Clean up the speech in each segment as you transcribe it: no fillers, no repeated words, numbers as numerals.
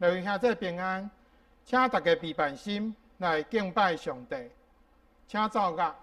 來位兄弟平安，請大家備辦心來敬拜上帝，請奏樂。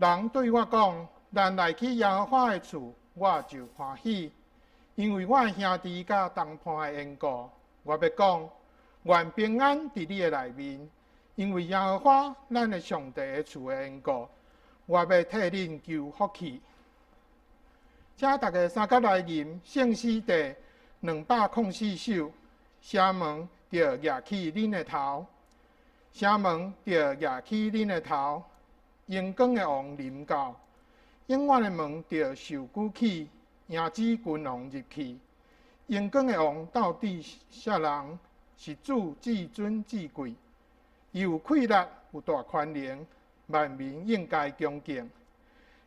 人對我講：咱來去耶和華的厝，我就歡喜，因為我的兄弟佮同伴的緣故。我欲講，願平安佇你的內面，因為耶和華咱的上帝的厝的緣故，我欲替恁求福氣。請大家三佮來吟聖詩第204首，城門著攑起恁的頭，城門著攑起恁的頭。榮光的王臨到，永遠的門著受舉起，迎接君王入去。榮光的王到底啥人？是主至尊至貴，伊有氣力，有大權能，萬民應該恭敬。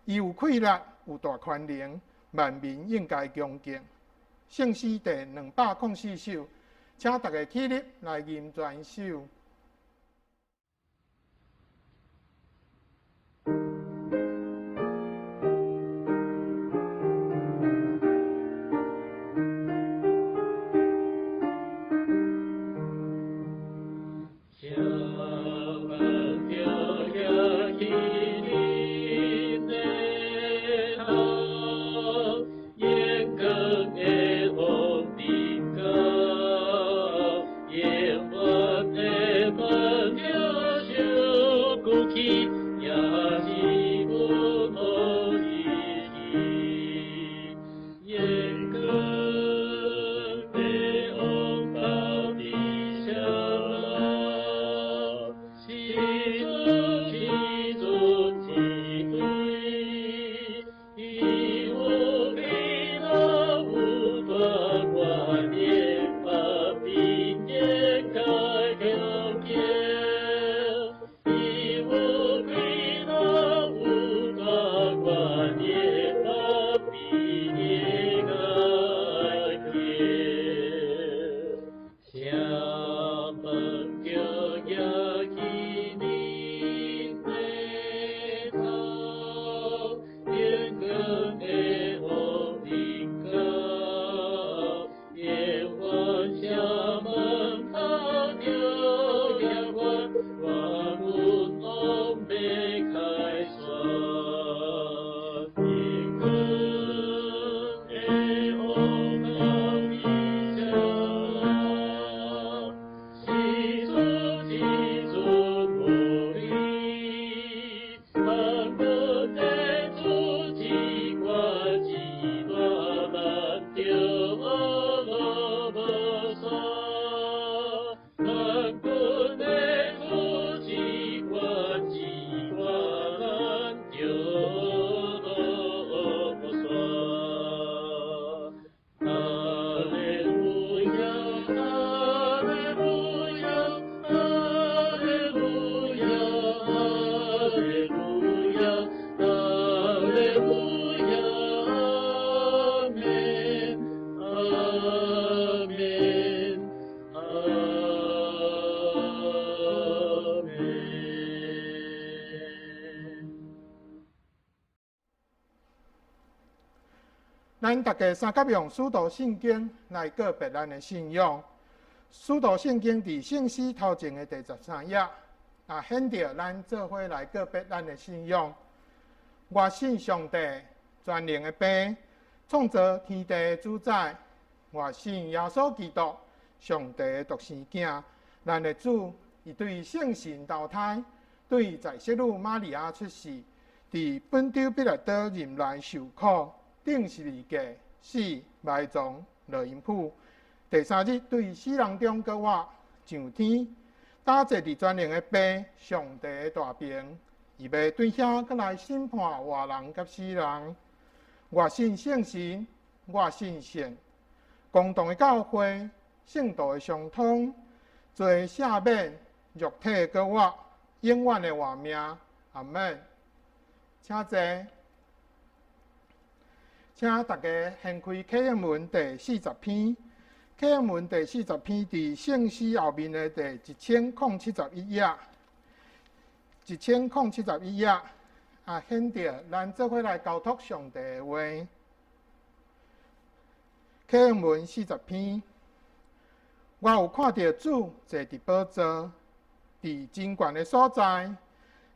伊有氣力，有大權能，萬民應該恭敬。聖詩第204首，請大家起立來吟全首。咱大家三佮用使徒信經來告別咱的信仰。使徒信經佇聖詩頭前的第13頁，啊，顯著咱做伙來告別咱的信仰。我信上帝全能的父，創造天地的主宰。我信耶穌基督，上帝的獨生囝，咱的主，伊對聖神投胎，對在聖女瑪利亞出世，佇本丟彼拉多任內受苦，釘十字架，死，埋葬，落陰府，第三日對死人中閣活，上天，搭坐佇全能的父上帝的大爿，伊欲對遐閣來審判活人佮死人。我信聖神，我信聖公同的教會，聖徒的相通，罪赦免，肉體閣活，永遠的活命。阿門。請坐，請大家掀開啟應文第四十篇，啟應文第四十篇佇聖詩後面的第1071頁，1071頁。啊，現在咱做伙來交託上帝的話。啟應文四十篇，我有看著主坐佇寶座，佇真懸的所在，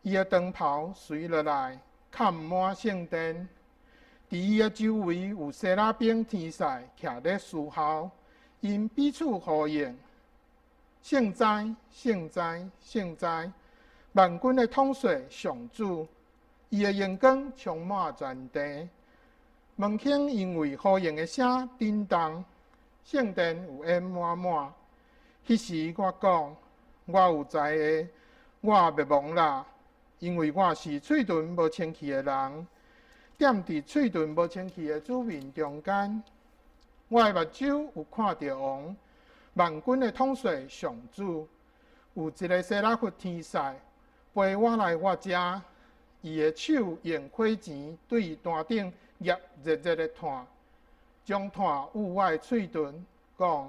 伊的長袍垂落來，崁滿聖殿。佇伊的周圍有西拉兵天使徛咧侍候，𪜶彼此呼應：聖哉，聖哉，聖哉！萬軍的統帥上主。伊的榮光充滿全地，門框因為呼應的聲震動，聖殿有煙滿滿。彼時我講，我有災的，我滅亡啦，因為我是喙唇無清氣的人，踮佇喙唇無清氣的子民中間。我的目睭有看著王，萬軍的統帥上主，有一个西拉弗天使陪我來我遮。伊的手用火鉗對壇頂攑熱熱的炭，將炭捂我的喙唇，講：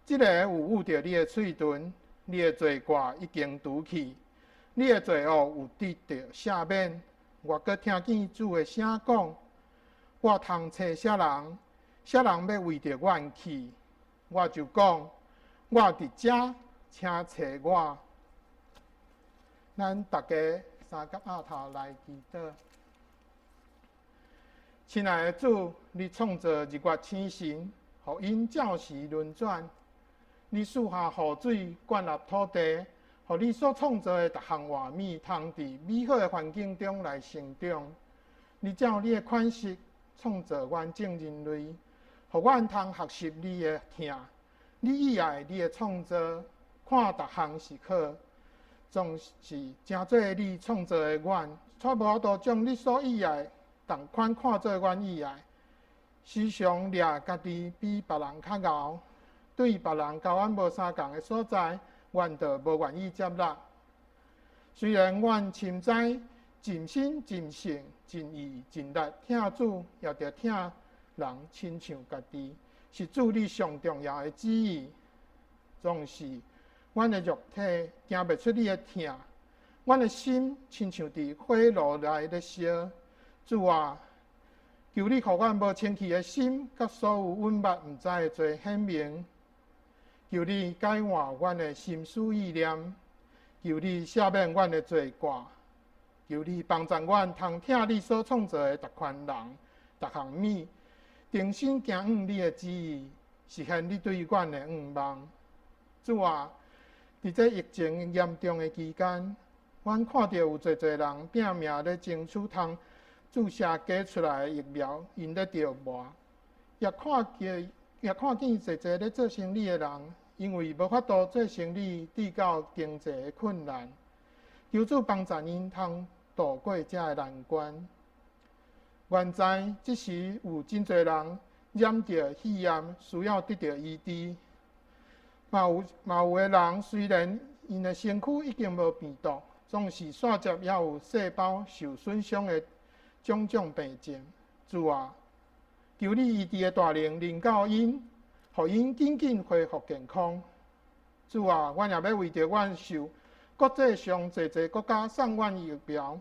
這个有捂著你的喙唇，你的罪過已經除去，你的罪惡有得著赦免。我閣聽見主的聲講：我通揣啥人？啥人欲為著阮去？我就講：我佇遮，請揣我。咱逐家三佮阿頭來祈禱。親愛的主，你創造日月星辰，予𪜶照時輪轉；你賜下雨水灌納土地，予你所創造的逐項活物通佇美好的環境中來成長。你照你的款式創造阮眾人類，予阮通學習你的疼。你喜愛你的創造，看逐項是好。總是成做你創造的阮，卻無法度將你所喜愛仝款看做阮喜愛。時常掠家己比別人較𠢕，對別人佮阮無相仝的所在，阮就無願意接納。雖然阮深知盡心盡性盡意盡力疼主，也著疼人親像家己，是主你上重要的旨意。總是阮的肉體行袂出你的疼，阮的心親像佇火爐內咧燒。主啊，求你予阮無清氣的心，佮所有阮捌毋知的罪顯明。求你改換阮的心思意念，求你赦免阮的罪過，求你幫助阮通疼你所創造的逐款人、逐項物，定心行往你的旨意，實現你對阮的願望。主啊，佇這疫情嚴重的期間，阮看著有濟濟人拚命咧爭取通注射假出來的疫苗，𪜶咧著魔，也看見濟濟咧做生理的人，因為無法度做生理，致到經濟的困難。求主幫助𪜶通渡過這个難關。原知這時有真濟人染著肺炎，需要得著醫治。嘛有的人雖然𪜶的身軀已經無病毒，總是煞接猶有細胞受損傷的種種病症。主啊，求你醫治的大能臨到𪜶，予𪜶緊緊恢復健康。主啊，阮也欲為著阮受國際上濟濟國家送阮疫苗，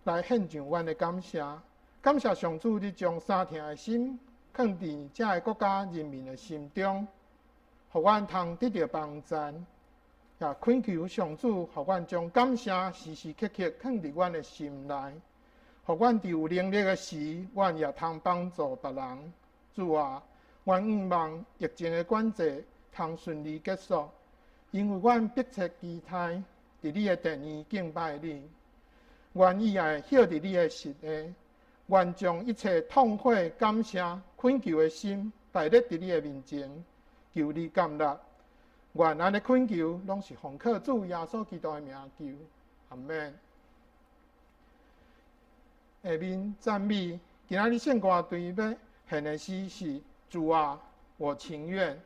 來獻上阮的感謝。感謝上主，你將相疼的心囥佇遮个國家人民的心中，予阮通得著幫贊。也懇求上主，予阮將感謝時時刻刻囥佇阮的心內，予阮佇有能力的時，阮也通幫助別人。主啊，阮向望疫情的管制通順利結束，因為阮迫切期待佇你的殿裡敬拜你。願意愛歇佇你的實下，願將一切痛悔、感謝、懇求的心擺列佇你的面前，求你接納。願按呢懇求，攏是奉靠主耶穌基督的名求，阿門。下面讚美，今仔日聖歌隊欲獻的詩是：主啊，我情願。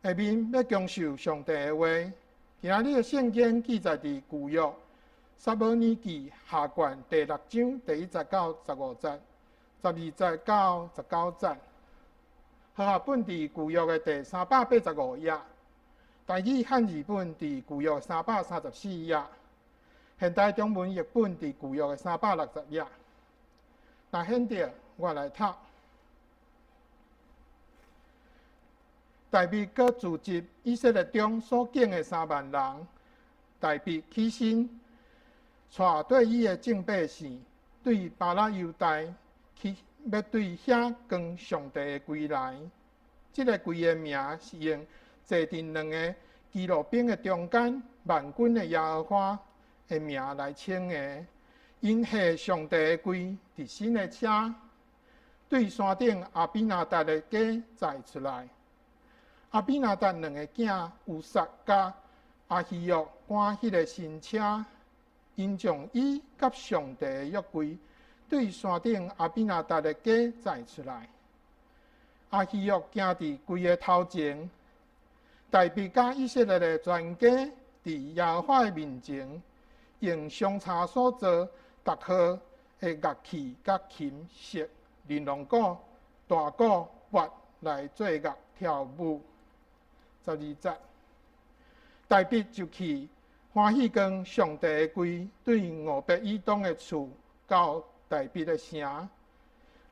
下面欲享受上帝的話，今仔日的聖經記載佇舊約撒母耳記下卷第六章第一節到十五節，十二節到十九節。和合本佇舊約的第385頁，台語漢字本佇舊約334頁，現代中文譯本佇舊約的360頁。若現在我來讀。大衛閣聚集以色列中所揀的3萬人，大衛起身，帶綴伊的眾百姓，對巴勒猶大去，欲對遐扛上帝的櫃來。這个櫃的名是用坐佇兩个基路伯的中間萬軍的耶和華的名來稱的。𪜶下上帝的櫃佇新的車，對山頂亞比拿達的家載出來。亞比拿達兩个囝烏撒佮亞希約趕彼个新車，𪜶將伊佮上帝的約櫃對山頂亞比拿達的家載出來。亞希約行佇櫃的頭前，大衛佮以色列的全家佇耶和華的面前，用相差所做逐號的樂器佮琴、瑟、琳琅鼓、大鼓、鈸來做樂跳舞。12節，大衛就去歡喜扛上帝的櫃，對俄別以東的厝到大衛的城，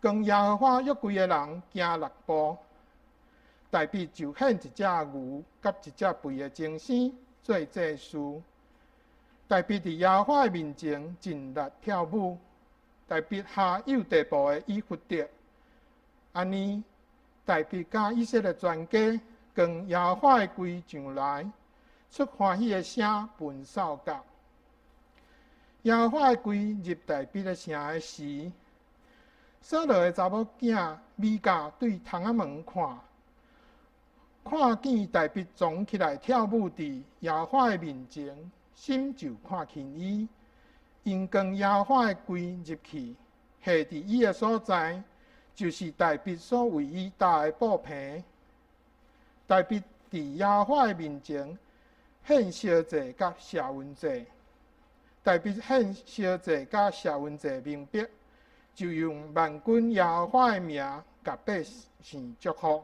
扛耶和華約櫃的人行六步。大衛就獻一隻牛佮一隻肥的精牲做祭司。大衛佇耶和華的面前盡力跳舞。大衛下猶大部的以弗得，按呢，大衛佮以色列全家扛耶和華的櫃上來，出歡喜的聲，奔掃角。耶和華的櫃入大衛的城的時，掃羅的查某囝米甲對窗仔門看，看見大衛藏起來跳舞佇耶和華的面前，心就看輕伊。𪜶扛耶和華的櫃入去，下佇伊的所在，就是大衛所為伊搭的布棚。大衛佇耶和華的面前獻燒祭佮謝恩祭。大衛獻燒祭佮謝恩祭完畢，就用萬軍耶和華的名共百姓祝福。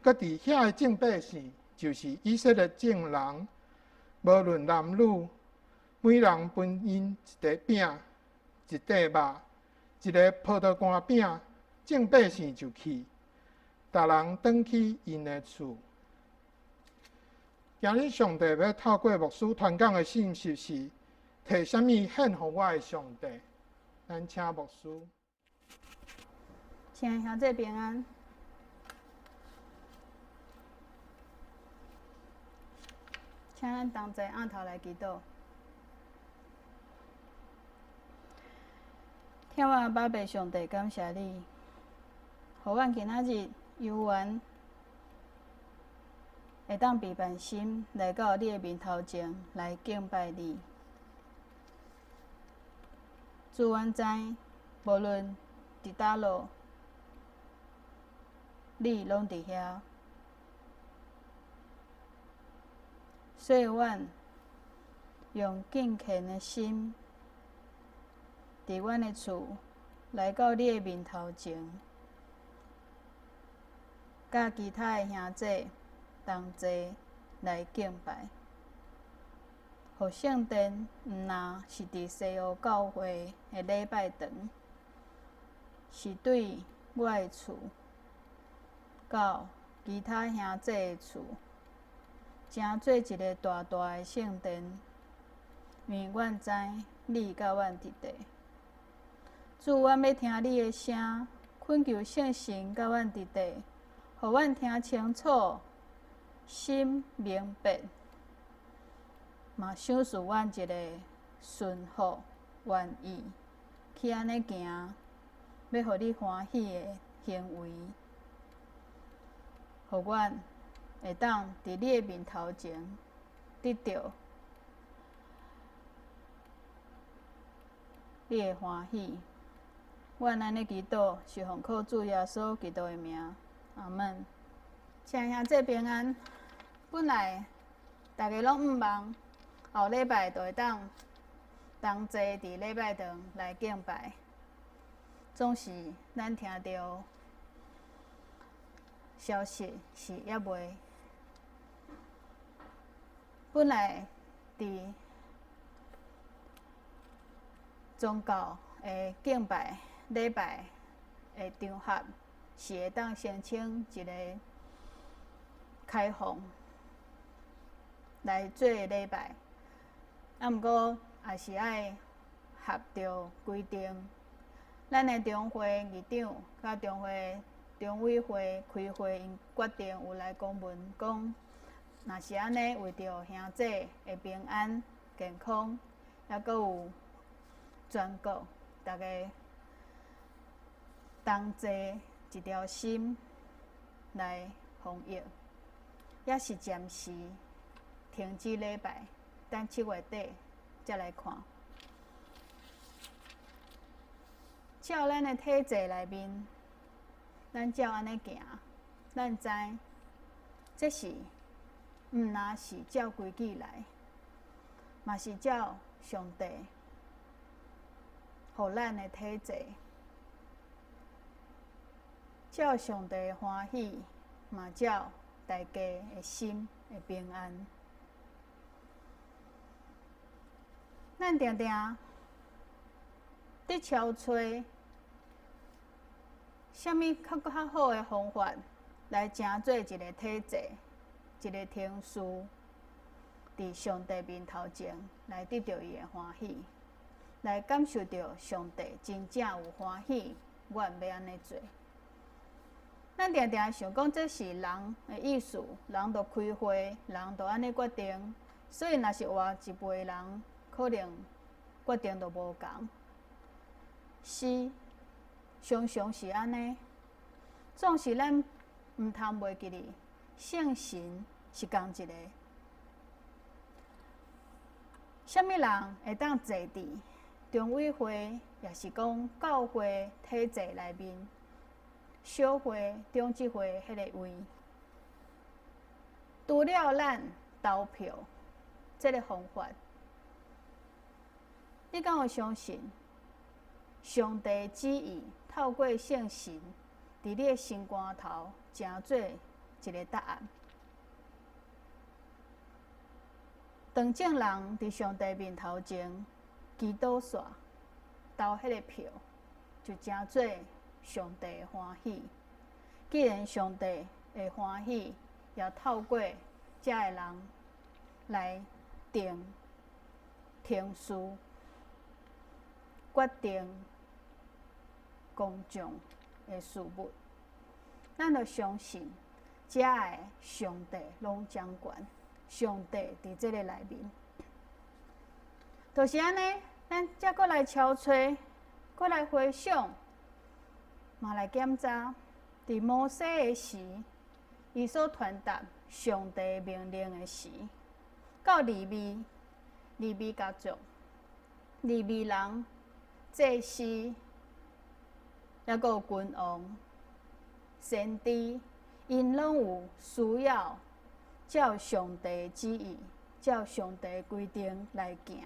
閣佇遐的眾百姓，就是以色列眾人，無論男女，每人分𪜶一塊餅、一塊肉、一个葡萄乾餅，眾百姓就去，逐人轉去𪜶的厝。今日上帝欲透過牧師傳講的信息是：提啥物獻予我的上帝？咱請牧師。親愛兄弟平安。請咱同齊按頭來祈禱。疼我的爸爸上帝，感謝你，予阮今仔日有緣會當備辦心來到你的面頭前來敬拜你。主，阮知，無論佇佗落，你攏佇遐。所以，阮用敬虔的心，佇阮的厝來到你的面頭前，佮其他的兄弟同齊來敬拜。予聖殿毋但是佇西湖教會的禮拜堂，是對我的厝到其他兄弟的厝，成做一个大大的聖殿，因為阮知你佮阮佇佇。主，阮欲聽你的聲，懇求聖神佮阮佇佇，予阮聽清楚，心明白，嘛賞賜阮一个順服、願意去按呢行，欲予你歡喜的行為，予阮會當佇你的面頭前得著你的歡喜。阮按呢祈禱，是奉靠主耶穌基督的名，阿們。親愛兄弟平安。本來大家攏向望後禮拜就會當同齊佇禮拜堂來敬拜，總是咱聽著消息是猶未。本來佇宗教的敬拜禮拜的場合，是會當申請一个開放來做禮拜，啊，毋過也是愛合著規定。咱的中會議長佮中會中委會開會，𪜶決定有來公文講，若是按呢，為著兄弟的平安健康，猶閣有全國逐家同齊一條心來防疫，也是暫時停止禮拜，等7月底才來看。照咱的體制內面，咱照按呢行，咱知這是毋但是照規矩來，嘛是照上帝予咱的體制，照上帝歡喜，嘛照大家的心的平安。咱定定佇敲揣啥物較較好的方法來成做一個體制，一個程序，佇上帝面頭前來得著伊的歡喜，來感受著上帝真正有歡喜，阮欲按呢做。咱定定想講這是人的意思，人就開會，人就按呢決定，所以若是換一輩人，可能決定就無仝。是，常常是按呢。總是咱毋通袂記得，聖神是仝一个。啥物人會當坐佇中委會，抑是講教會體制內面，小會、長執會彼个位？除了咱投票這个方法，你敢有相信上帝旨意透過聖神佇你的心肝頭成做一个答案？當眾人佇上帝面頭前祈禱煞投彼个票，就成做上帝的歡喜。既然上帝會歡喜，也透過遮个人來定程序，決定公眾的事物，咱就相信遮个上帝攏掌權，上帝佇這个內面，就是按呢，咱才閣來敲揣，閣來回想，嘛來檢查，佇摩西的時，伊所傳達上帝命令的時，到利未，利未家族，利未人，祭司，抑閣有君王、先知，𪜶攏有需要照上帝旨意、照上帝規定來行。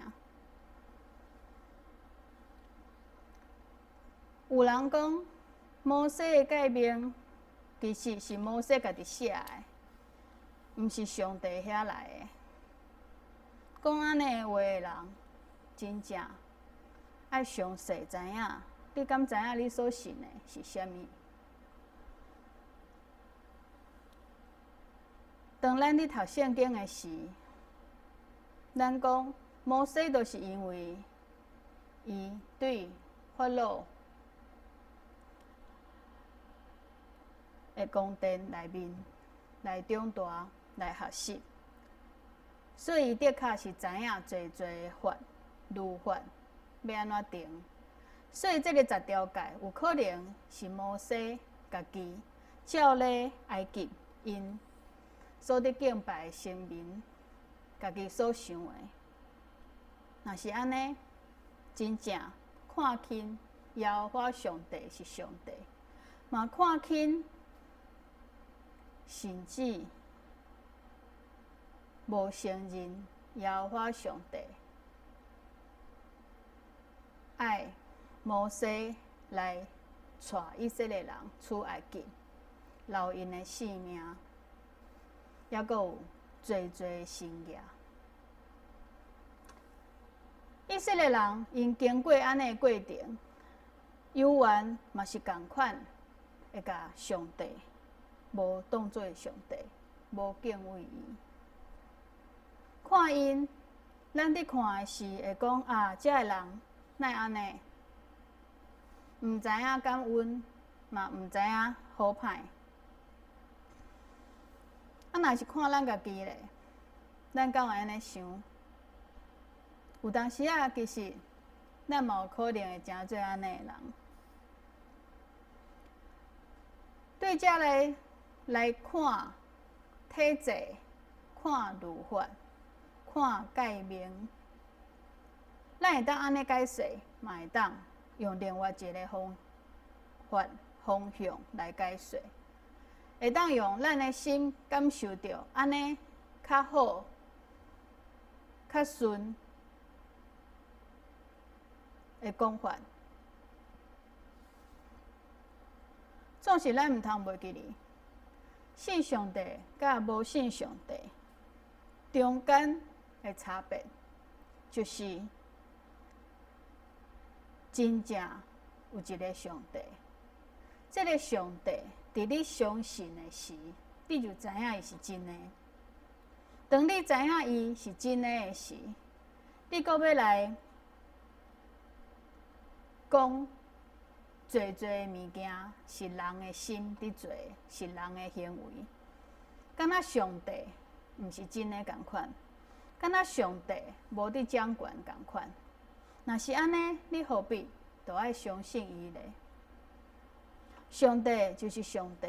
有人講，摩西的誡命其實是摩西家己寫的，毋是上帝遐來的。講按呢話的人，真正愛詳細知影，你敢知影你所信的是啥物？當咱咧讀聖經的時，咱講摩西就是因為伊對法老的宮殿內面來長大來學習，所以伊的確是知影濟濟法律法欲按怎定，所以這个十條誡有可能是摩西家己照咧埃及𪜶所佇敬拜的神明，家己所想的。若是按呢，真正看輕耶和華上帝是上帝，嘛看輕，甚至無承認耶和華上帝愛摩西來帶以色列人出埃及，留𪜶的性命，抑閣有濟濟神跡。以色列人𪜶經過按呢過程，猶原嘛是仝款會共上帝無當做上帝，無敬畏伊。看𪜶，咱佇看的是會講啊，這个人哪會按呢？毋知影感恩，嘛毋知影好歹。啊，若是看咱家己咧，咱敢會按呢想？有當時仔，其實咱嘛有可能會成做按呢的人。對這个來看體制、看律法、看誡命，咱會當按呢解釋，嘛會當用另外一个方法方向來解說，會當用咱的心感受著，按呢較好、較順的講法。總是咱毋通袂記得，信上帝佮無信上帝中間的差別，就是真正有一个上帝。這个上帝佇你相信的時，你就知影伊是真的。當你知影伊是真的的時，你閣欲來講濟濟物件是人的心佇做，是人的行為，敢若上帝毋是真的仝款，敢若上帝無佇掌權仝款。若是按呢，你何必都愛相信伊咧？上帝就是上帝，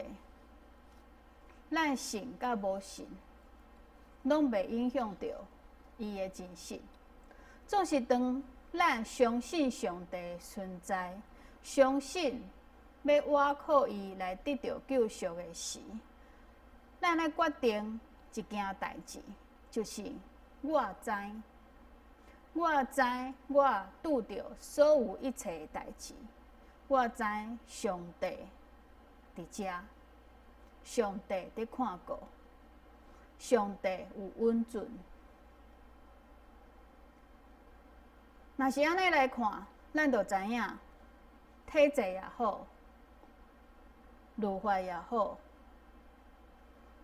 咱信佮無信，攏袂影響著伊的真實。總是當咱相信上帝存在，相信欲倚靠伊來得著救贖的時，咱愛決定一件代誌，就是我知，我知我拄著所有一切的代誌，我知上帝佇遮，上帝佇看顧，上帝有允准。若是按呢來看，咱就知影體制也好，律法也好，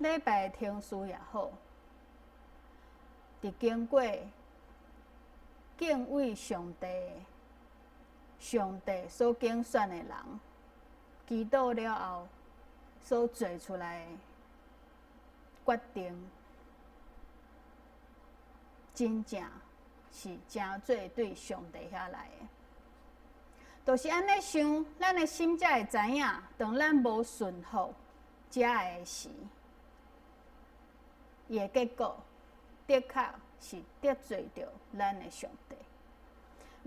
禮拜程序也好，佇經過敬畏上帝、上帝所揀選的人，祈禱了後所做出來的決定，真正是成做對上帝遐來的。就是按呢想，咱的心才會知影，當咱無順服遮的時，伊的結果的確是得罪著咱的上帝，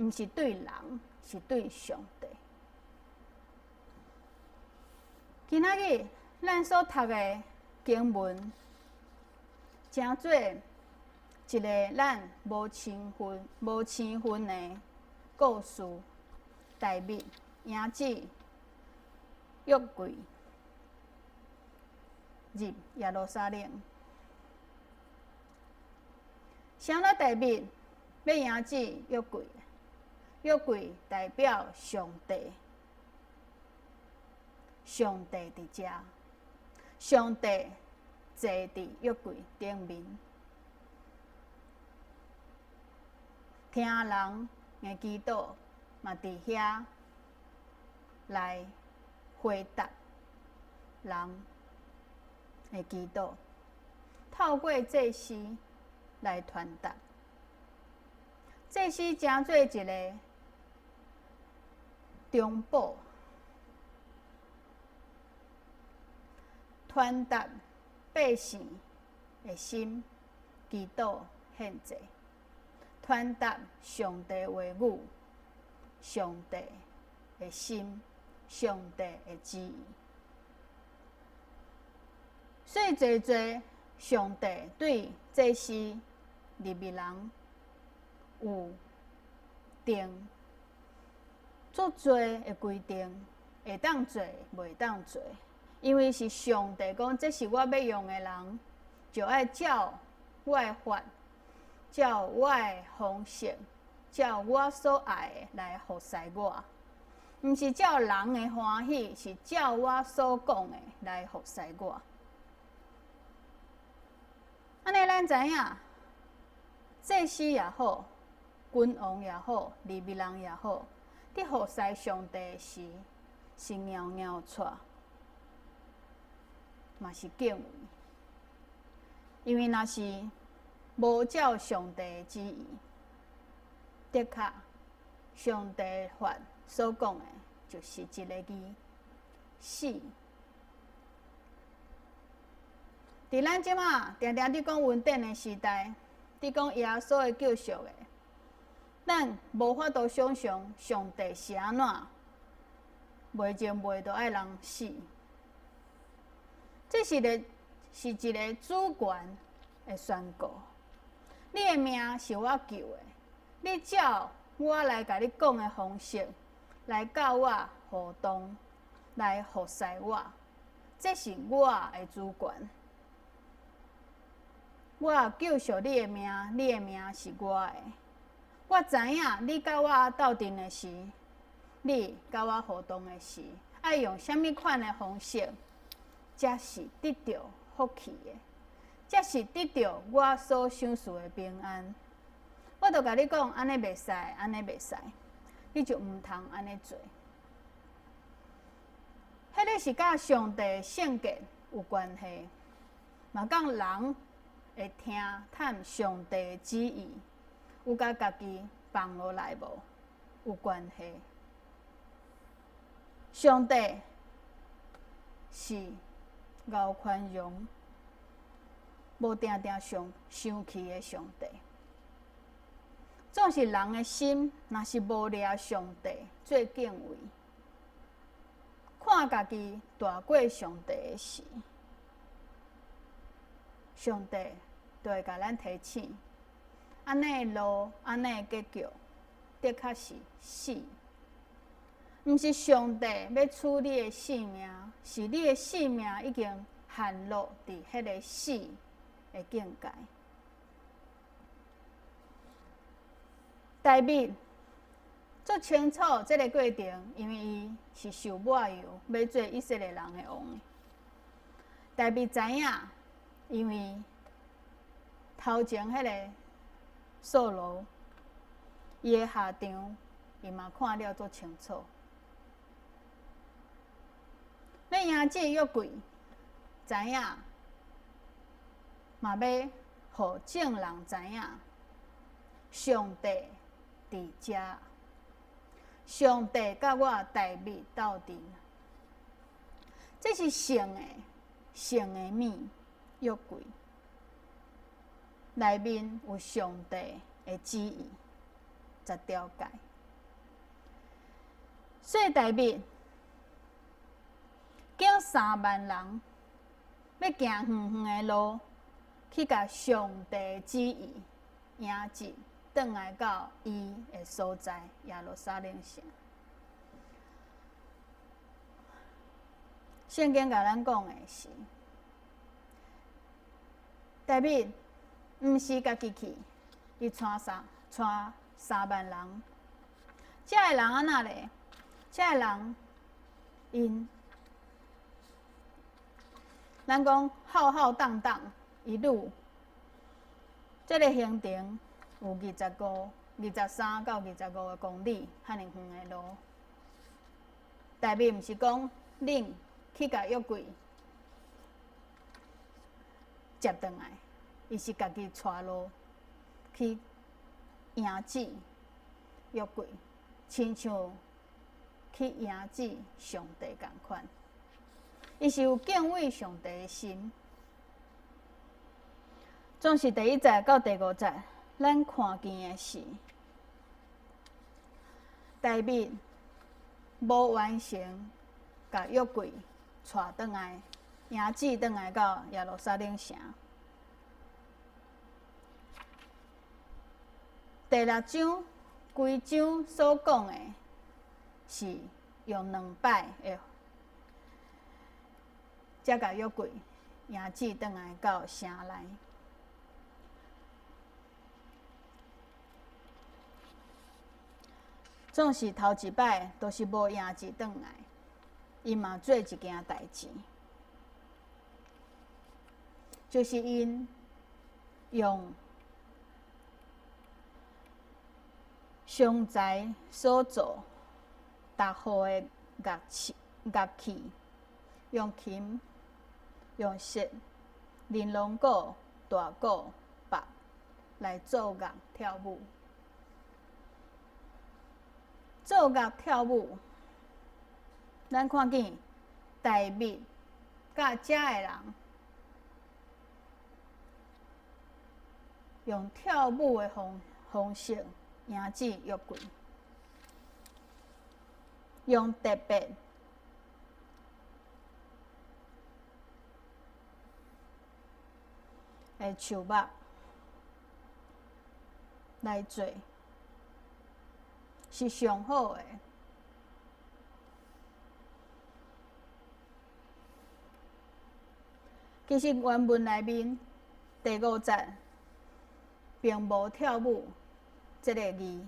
毋是對人，是對上帝。今仔日咱所讀的經文，成做一个咱無身份、無身份的故事。大衛迎子約櫃入耶路撒冷，啥物大衛欲迎子約櫃？約櫃代表上帝，上帝佇遮，上帝坐佇約櫃頂面，聽人的祈禱。嘛佇遐來回答人的祈禱，透過祭司來傳達。祭司成做一个中保，傳達百姓的心，祈禱獻祭，傳達上帝話語。上帝的心，上帝的旨意。所以濟濟上帝對祭司利未人有定足濟的規定，會當做，袂當做。因為是上帝講，這是我欲用的人，就愛照我的法，照我的方式。照我所愛的來服侍我，毋是照人的歡喜，是照我所講的來服侍我。按呢，咱知影，祭司也好，君王也好，利未人也好，佇服侍上帝時，是𢘼𢘼掣，嘛是敬畏，因為若是無照上帝的旨意。的確，上帝法所講的，就是一个字：死。佇咱這馬定定佇講恩典的時代，佇講耶穌的救贖的，咱無法度想像上帝是按怎，袂情袂就愛人死。這是個是一个主權的宣告。你的命是我救的，你照我來共你講的方式來佮我互動，來服侍我，這是我的主權。我救贖你的命，你的命是我的。我知影你佮我鬥陣的時，你佮我互動的時，愛用啥物款的方式，才是得著福氣的，才是得著我所賞賜的平安。我就共你講，按呢袂使，按呢袂使，你就毋通按呢做。彼个是佮上帝聖潔有關係，嘛佮人會聽探上帝旨意，有共家己放落來無有關係。上帝是𠢕寬容、無定定上生氣的上帝。總是人的心，若是無掠上帝做敬畏，看家己大過上帝的時，上帝就會共咱提醒，按呢的路，按呢的結局，的確是死。毋是上帝欲取你的性命，是你的性命已經陷落佇彼个死的境界。大衛足清楚這个過程，因為伊是受抹油，欲做以色列人的王的。大衛知影，因為頭前彼个掃羅，伊的下場，伊嘛看了足清楚。欲迎接約櫃，知影，嘛欲予眾人知影，上帝佇遮，上帝佮我大衛鬥陣，這是聖的，聖的物，約櫃內面有上帝的旨意，十條誡。所以大衛叫3萬人欲行遠遠的路，去共上帝旨意迎接轉來到伊的所在耶路撒冷城。聖經共咱講的是，大衛毋是家己去，伊帶3萬人。這个人按怎咧？這个人𪜶，咱講浩浩蕩蕩一路，這个行程有25、23到25个公里，遐爾遠的路。大衛毋是講恁去共約櫃接轉來，伊是家己帶路去迎接約櫃，親像去迎接上帝仝款。伊是有敬畏上帝的心。總是第一節到第五節，咱看見的是大衛無完成共約櫃帶轉來，迎接轉來到耶路撒冷城。第六章規章所講的是用兩擺的，才共約櫃迎接轉來到城內。總是頭一擺都是無迎接轉來，伊嘛做一件代誌，就是𪜶用上才所做逐號的樂器，用琴、用瑟、玲瑯鼓、大鼓、鈸來奏樂跳舞。奏樂跳舞，咱看見大衛佮遮的人用跳舞的方式迎接约柜，用特别的树木来做，是上好的。其实原文内面第五节并无跳舞这个字，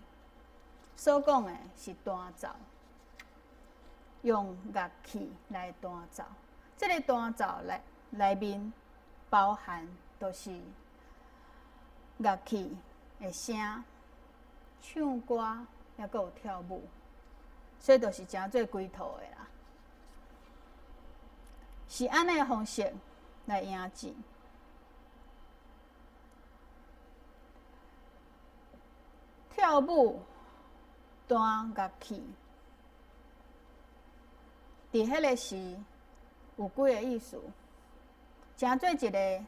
所讲的是弹奏，用乐器来弹奏。这个弹奏内面包含就是乐器的声、唱歌，犹阁有跳舞，所以就是成做规套的啦。是按呢方式来迎接。跳舞、弹乐器，伫彼个时有几个意思？成做一个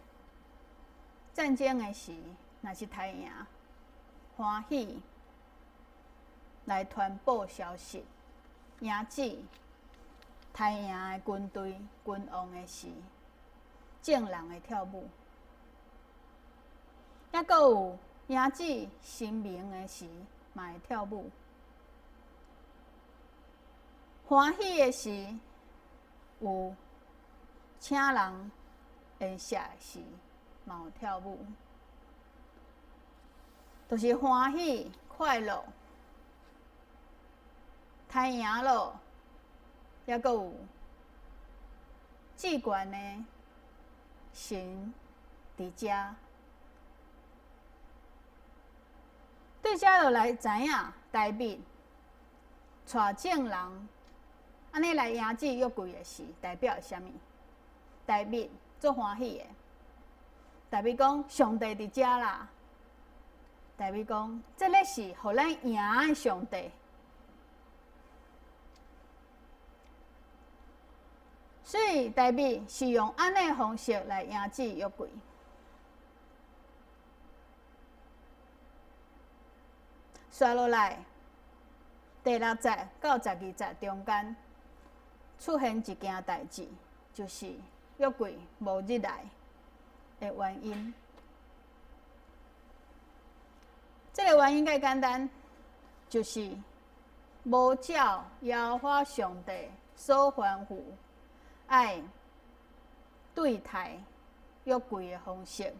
战争的时，若是刣赢，欢喜来传报消息，迎接刣赢的军队、君王的时，众人会跳舞。犹阁有迎接神明的时，嘛会跳舞。欢喜的时，有请人宴席的时，嘛有跳舞。就是欢喜快乐，刣赢了，犹阁有至悬的神伫遮。对遮就来知影，大卫带众人按呢来迎接约柜的时，代表啥物？大卫足欢喜的，大卫讲上帝伫遮啦。大卫讲，这个是予咱赢的上帝。所以大卫是用按呢方式来迎接约柜。刷落来，第六节到12节中间出现一件代志，就是约柜无入来的原因。这个原因较简单，就是无照耶和华上帝所吩咐，爱对待约柜的方式，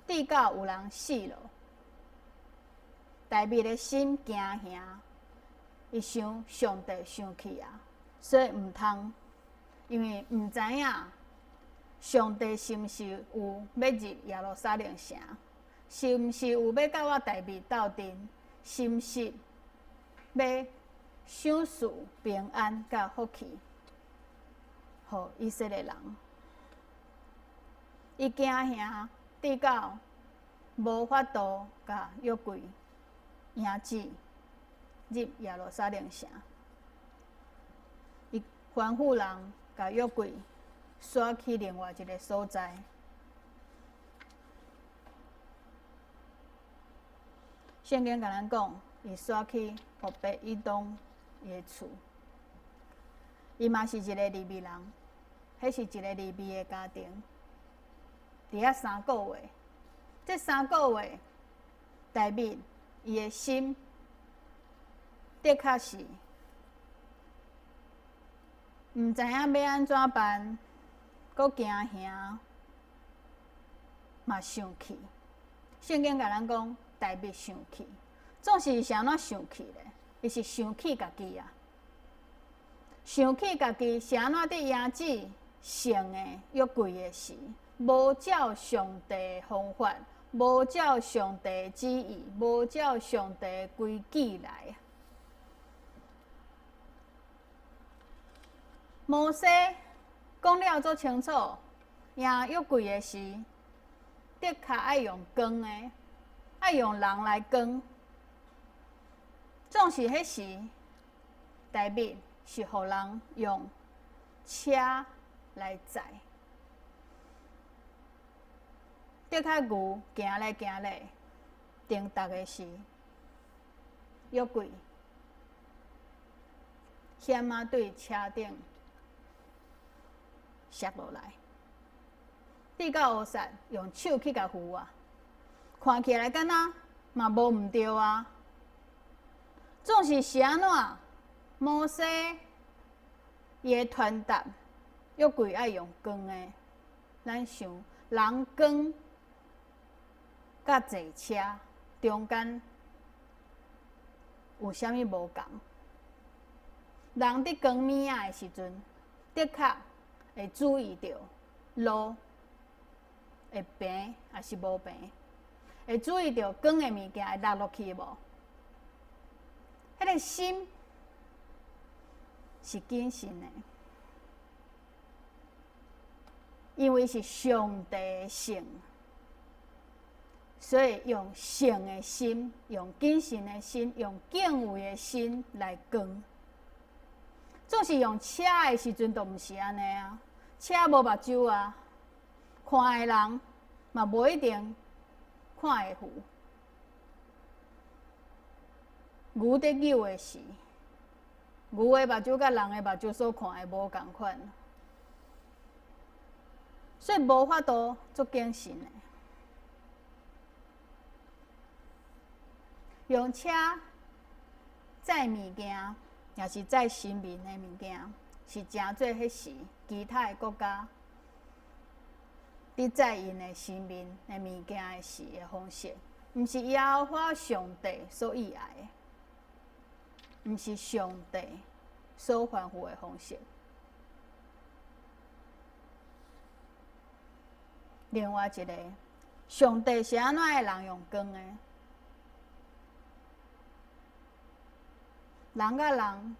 直到有人死了。大卫的心惊吓，伊想上帝生气啊，所以毋通，因为毋知影上帝是毋是有欲入耶路撒冷城，是毋是有欲佮我大卫斗阵，是毋是欲赏赐平安佮福气，予以色列人。伊惊吓，直到无法度共约柜迎接入耶路撒冷城，伊吩咐人共约柜徙去另外一个所在。圣经共咱讲，伊徙去俄别以东伊的厝。伊嘛是一个利未人，彼是一个利未的家庭。伫遐三个月，这三个月，大卫伊的心的确是毋知影欲按怎办，阁惊吓，嘛生气。圣经共咱讲，大卫生气，总是是按怎生气咧？伊是生气家己啊，生气家己是按怎伫迎接圣的约柜的时，无照上帝的方法，无照上帝旨意，无照上帝规矩来。摩西讲了足清楚，迎约柜的时，的确爱用扛的，爱用人来扛。总是彼时，大卫是予人用车来载。的确牛行咧行咧，重疊的是約櫃，險仔對車頂摔落來，直到烏撒用手去共扶啊，看起來敢若嘛無毋著啊。總是是按怎？摩西伊的傳達約櫃愛用扛的，咱想人扛佮坐車中間有啥物無仝？人佇扛物仔的時陣，的確會注意著路會平抑是無平，會注意著扛的物件會落落去無？彼個心是謹慎的，因為是上帝的聖，所以用聖的心、用謹慎的心、用敬畏的心來扛。總是用車的時陣，就毋是按呢啊！車無目睭啊，看的人嘛無一定看會赴。牛佇扭的時，牛的目睭佮人的目睭所看的無仝款，所以無法度足謹慎的。用車載物件，也是載神明的物件，是誠做彼時其他的國家佇載𪜶的神明的物件的時的方式，毋是耶和華上帝所喜愛的，毋是上帝所吩咐的方式。另外一個，上帝是按怎的人用扛的？人佮人，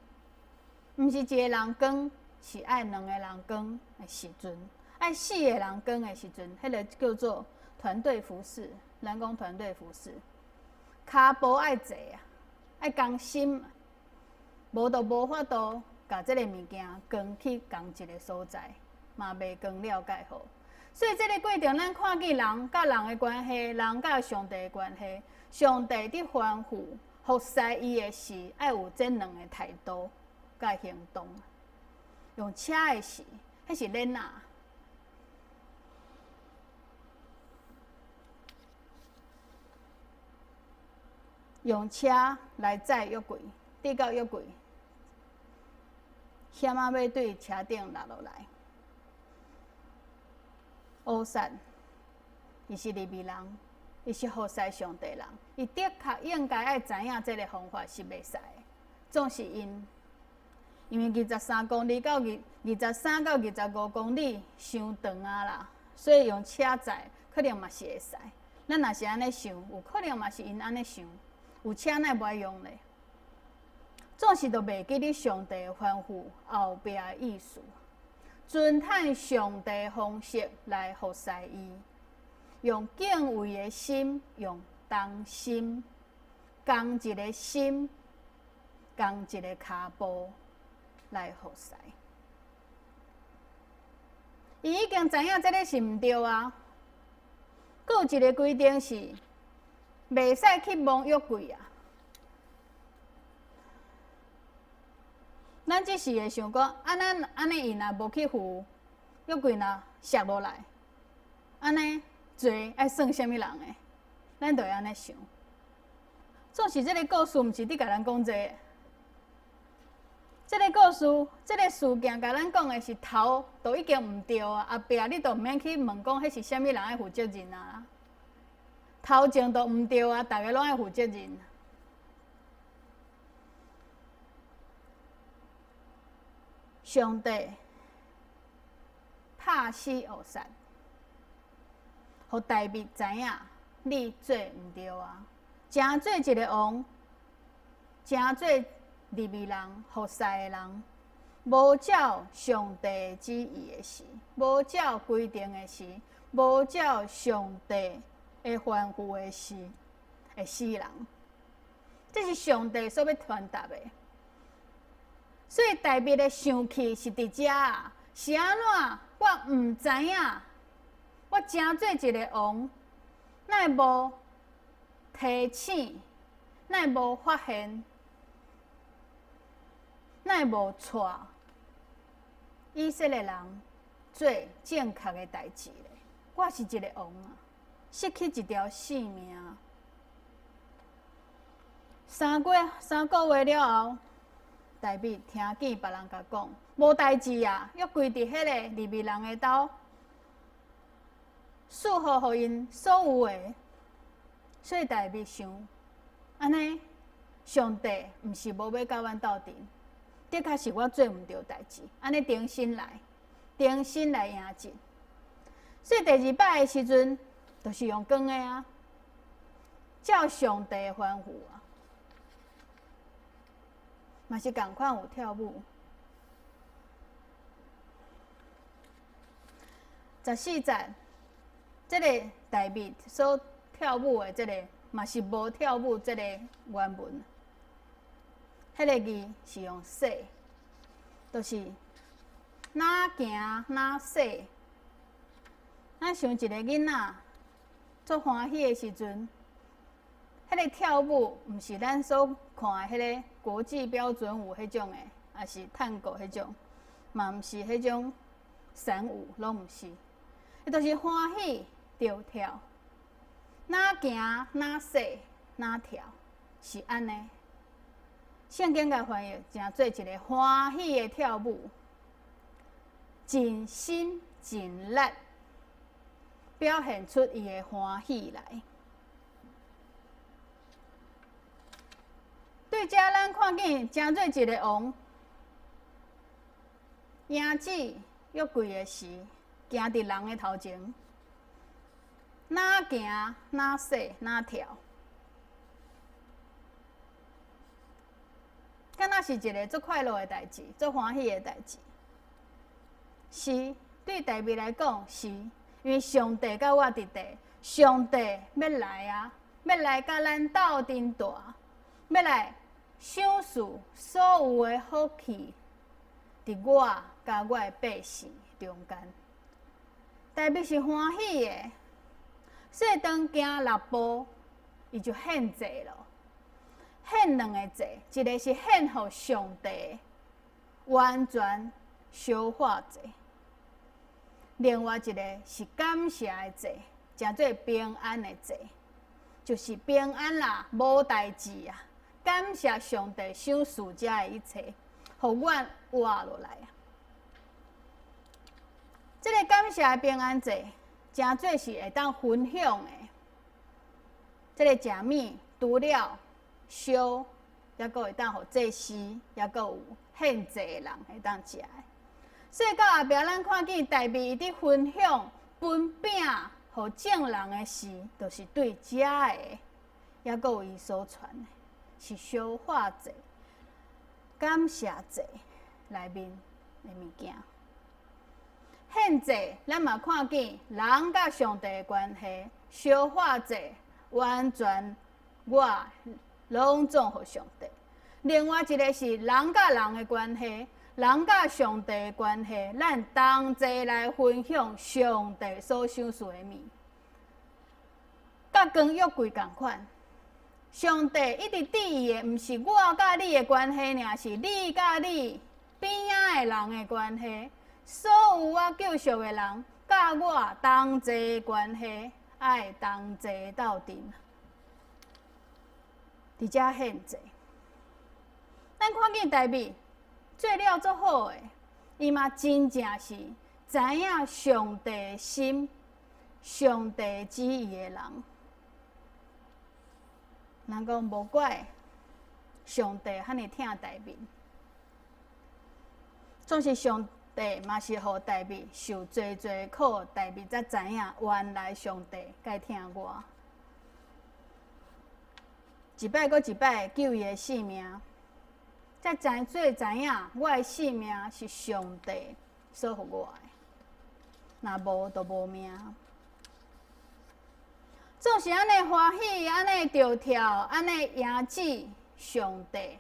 毋是一个人扛，是愛兩個人扛的時陣，愛四個人扛的時陣，彼個叫做團隊服侍。咱講團隊服侍，跤步愛濟啊，愛同心，無就無法度共這個物件扛去仝一個所在，嘛袂扛了蓋好。所以這個過程，咱看見人佮人的關係，人佮上帝的關係，上帝佇吩咐服侍伊的時，愛有這兩个態度佮行動。用車的時，彼是鏈仔。用車來載約櫃，直到約櫃，險仔欲對車頂落落來。烏撒，伊是利未人，伊是服侍上帝人，伊的確應該愛知影這个方法是袂使的。總是𪜶，因為23公里到23到25公里傷長啊啦，所以用車載可能嘛是會使。咱若是按呢想，有可能嘛是𪜶按呢想，有車哪會無愛用咧？總是都袂記得上帝吩咐後壁的意思，遵趁上帝方式來服侍伊，用敬畏的心，用同心，仝一个心，仝一个跤步來服侍。伊已經知影這个是毋對啊。閣有一个規定是，袂使去摸約櫃啊。咱只是會想講，啊，咱按呢伊若無去扶約櫃，若摔落來，按呢罪愛算啥物人的？咱就會按呢想。總是這个故事，毋是佇共咱講這个。這个故事，這个事件，共咱講的是頭都已經毋對啊，後壁你都毋免去問講彼是啥物人愛負責任啊。頭前都毋對啊，逐个攏愛負責任。上帝拍死烏撒，予大衛知影你做毋對啊！成做一个王，成做利未人服侍的人，無照上帝旨意的時，無照規定的時，無照上帝的吩咐的時，會死人。這是上帝所欲傳達的。所以大衛的生氣是佇遮啊，是按怎？我毋知影，我成做一个王，哪會無體提醒，哪會無發現？哪會無帶以色列人做正確的代誌咧？我是一個王啊，失去一條性命。3個月了後，大衛聽見別人共講，無代誌啊，約櫃佇彼个利未人的兜，賜福予𪜶所有的，所以大衛想，按呢，上帝毋是無欲佮阮鬥陣，的確是我做毋著代誌，按呢重新來，重新來贏陣。所以第二擺的時陣，就是用講的啊，照上帝的吩咐啊，嘛是仝款有跳舞。14節，這个大衛所跳舞的這个，嘛是無跳舞這个原文。彼个字是用說，就是若行若說。咱想一个囡仔足歡喜的時陣，彼个跳舞毋是咱所看的彼个國際標準舞彼種的，抑是探戈彼種，嘛毋是彼種散舞，攏毋是。伊就是歡喜著跳，若行若說若跳，是按呢。聖經共翻譯成做一个歡喜的跳舞，盡心盡力表現出伊的歡喜來。對這咱看見成做一个王，迎子約櫃的時，行佇人的頭前，若行若說若跳，敢若是一个足快樂的代誌，足歡喜的代誌。是，對大衛來講是，因為上帝佮我佇地，上帝欲來啊，欲來佮咱鬥陣蹛，欲來賞賜所有的福氣，佇我佮我的百姓中間。大衛是歡喜的，所以當行六步，伊就獻祭了。獻兩个祭，一个是獻予上帝，完全燒化祭；另外一个是感謝的祭，稱做平安的祭，就是平安啦，無代誌啊！感謝上帝賞賜這的一切，予阮活落來啊！這个感謝的平安祭，誠做是會當分享的。這个食物除了燒，抑閣會當予祭司，抑閣有獻祭的人會當食的。所以到後壁，咱看見大衛伊佇分享分餅予眾人的時，就是對遮的，抑閣有伊所傳的，是燒化祭、感謝祭內面的物件。獻祭，咱嘛看見人佮上帝的關係，燒化祭完全我攏總予上帝。另外一个是人佮人的關係，人佮上帝的關係，咱同齊來分享上帝所賞賜的物，佮光約櫃仝款。上帝一直注意的，毋是我佮你的關係，爾是你佮你邊仔的人的關係。所有我救贖的人，佮我同齊關係，愛同齊鬥陣。佇遮獻祭，咱看見大衛做了足好的，伊嘛真正是知影上帝心、上帝旨意的人。人講無怪上帝遐爾疼大衛，總是上帝嘛是予大衛受濟濟苦，大衛才知影原來上帝蓋疼我。一擺閣一擺救伊的性命，才知做知影我的性命是上帝所予我的，若無就無命。總是按呢歡喜，按呢著跳，按呢迎接上帝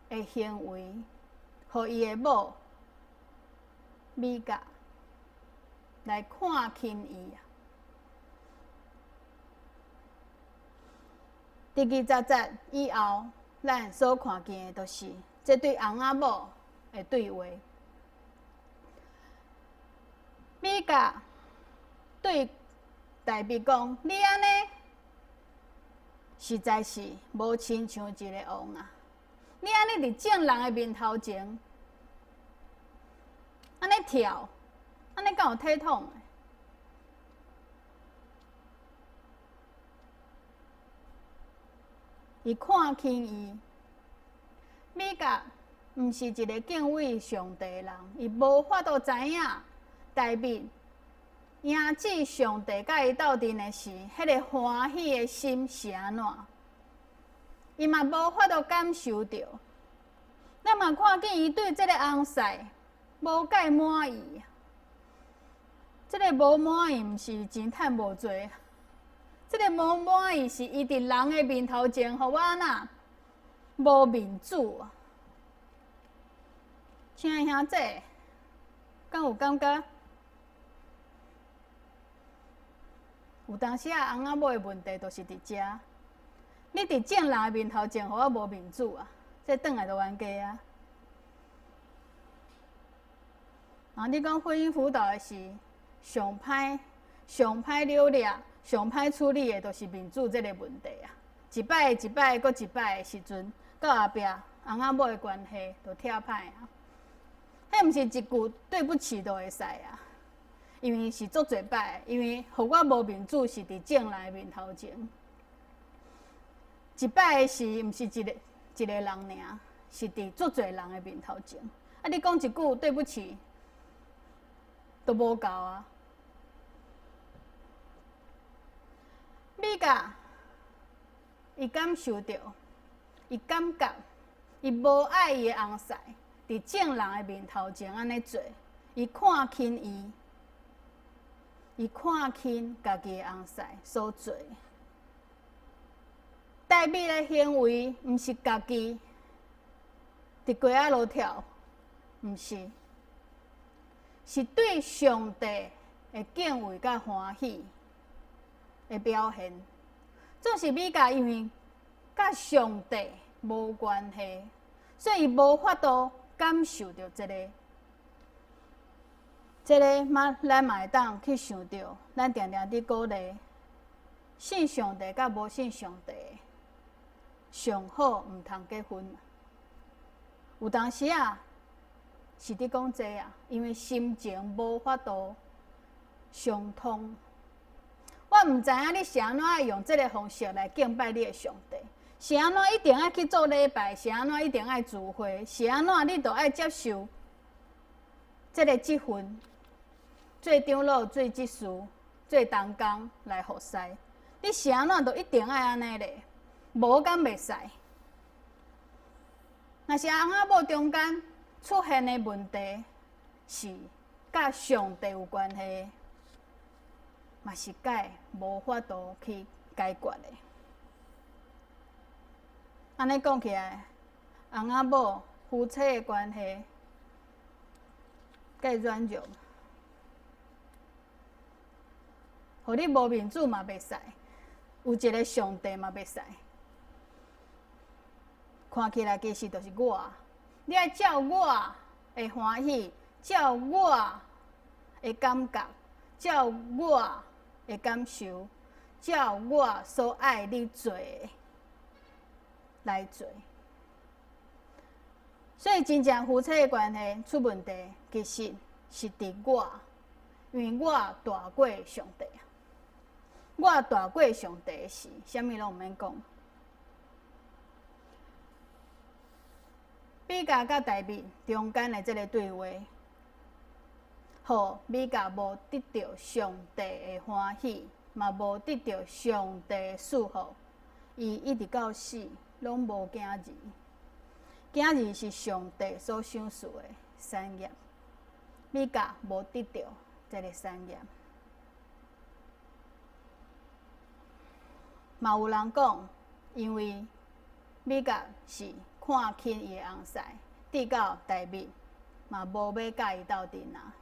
的行為，予伊的某米甲來看輕伊啊。伫20節以後，咱所看見的，就是這對翁仔某的對話。米甲對大衛講：你按呢，實在是無親像一个王啊！你按呢佇眾人的面頭前，按呢跳，按呢敢有體統？伊看輕伊，米甲毋是一个敬畏上帝的人，伊無法度知影大衛迎接上帝佮伊鬥陣的時，彼个歡喜的心是按怎？伊嘛無法度感受著。咱嘛看見伊對這个翁婿無蓋滿意，這个無滿意毋是錢趁無濟。這个無滿意是伊佇人的面頭前，予我按怎無面子啊！親愛兄弟，敢有感覺？有當時啊，翁仔某的問題就是佇遮。你佇眾人的面頭前，予我無面子啊！這轉來就冤家啊！啊，你講婚姻輔導的是上歹、上歹了了。上歹處理的，就是面子這个問題啊！一擺一擺，閣一擺的時陣，到後壁翁仔某的關係就拆歹啊！彼毋是一句對不起就會使啊，因為是足濟擺，因為予我無面子是佇眾人的面頭前。一擺的是毋是一个一个人爾，是佇足濟人的面頭前。啊，你講一句對不起，都無夠啊！米甲，伊感受著，伊感覺，伊無愛伊的翁婿，佇眾人的面頭前按呢做，伊看輕伊，伊看輕家己的翁婿所做。大衛的行為毋是家己佇街仔路跳，毋是，是對上帝的敬畏佮歡喜的表現。總是米甲因為佮上帝無關係，所以伊無法度感受著這个。這个嘛，咱嘛會當去想著，咱定定佇鼓勵信上帝佮無信上帝，上好毋通結婚。有當時啊，是佇講這啊，因為心情無法度相通。我毋知影你是按怎愛用這个方式來敬拜你的上帝，是按怎一定愛去做禮拜，是按怎一定愛聚會，是按怎你都愛接受這个職分，做長老、做執事、做同工來服侍。你是按怎都一定愛按呢咧，無敢袂使。若是翁仔某中間出現的問題是佮上帝有關係，嘛是該無法度去解決的。按呢講起來，翁仔某夫妻的關係較軟弱，予你無面子嘛袂使，有一个上帝嘛袂使。看起來其實就是我，你愛照我的歡喜，照我的感覺，照我的感受，照我所愛你做的來做。所以真正夫妻的關係出問題，其實是佇我，因為我大過上帝啊！我大過上帝的時，啥物攏毋免講。米甲佮大衛中間的這个對話，予米甲無得著上帝的歡喜，嘛無得著上帝的祝福，伊一直到死攏無囝兒。囝兒是上帝所賞賜的產業，米甲無得著這个產業。嘛有人講，因為米甲是看輕伊的翁婿，直到大衛嘛無欲佮伊鬥陣啊。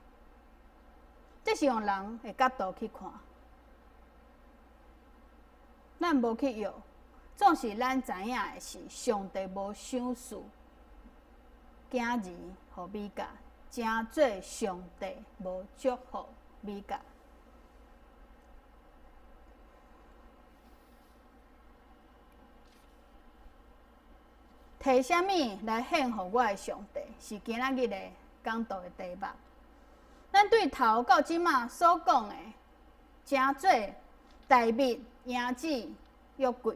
這是用人的角度去看，咱無去約，總是咱知影的是，上帝無賞賜囝兒予米甲，成做上帝無祝福米甲。提啥物來獻予我的上帝？是今仔日的講道的題目。咱對頭到這馬所講的，成做大衛迎子約櫃，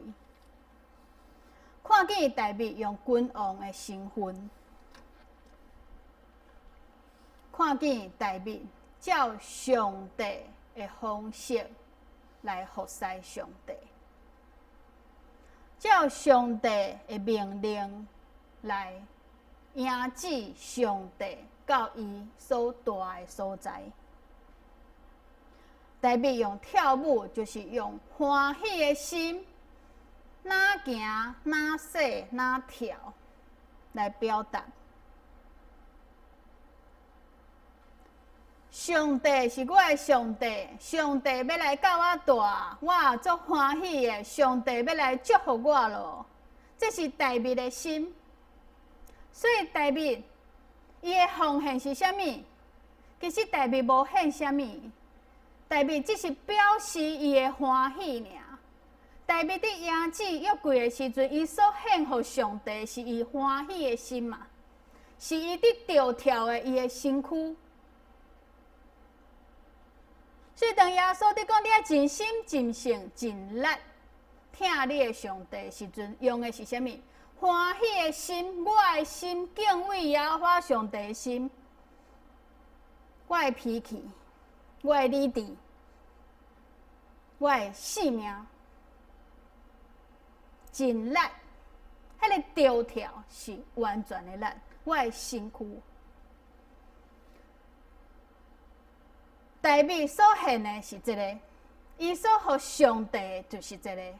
看見大衛用君王的身份，看見大衛照上帝的方式來服侍上帝。照上帝的命令來迎接上帝到伊所住的所在。大衛用跳舞，就是用歡喜的心，哪行哪說哪跳來表達。上帝是我的上帝，上帝欲來佮我住，我也足歡喜的。上帝欲來祝福我咯，這是大衛的心。所以大衛伊的奉獻是啥物？其實大衛無獻啥物，大衛只是表示伊的歡喜爾。大衛佇迎接約櫃的時陣，伊所獻予上帝是伊歡喜的心嘛，是伊佇著跳的伊的身軀。所以當耶穌佇講你愛盡心、盡性、盡力疼你的上帝的時陣，用的是啥物？歡喜的心，我的心敬畏耶和華上帝的心，我的脾氣，我的理智，我的性命，盡力，彼個著跳是完全的力，我的身軀。大衛所獻的是這个，伊所予上帝的就是這个。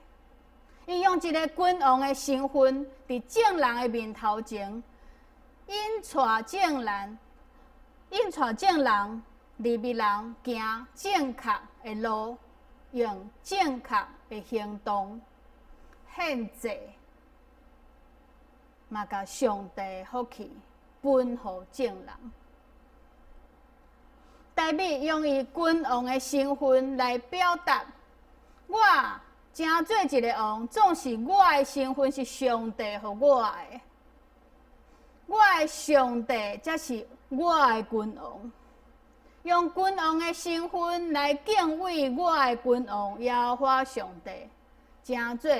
伊用一个君王的身份，佇眾人的面頭前，引帶眾人，引帶眾人，利未人行正確的路，用正確的行動獻祭，嘛共上帝的福氣分予眾人。大衛用伊君王的身份來表達，我成做一個王，總是我的身份是上帝予我的，我的上帝才是我的君王。用君王的身份來敬畏我的君王耶和華上帝，成做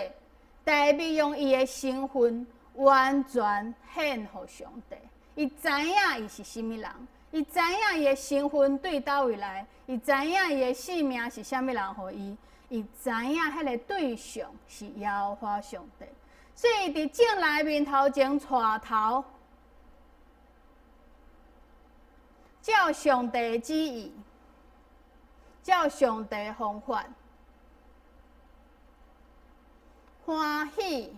大衛用伊的身份完全獻予上帝。伊知影伊是啥物人。伊知影伊的身份對佗位來，伊知影伊的性命是啥物人予伊，伊知影彼个對象是耶和華上帝，所以佇眾人面頭前帶頭，照上帝的旨意，照上帝的方法，歡喜、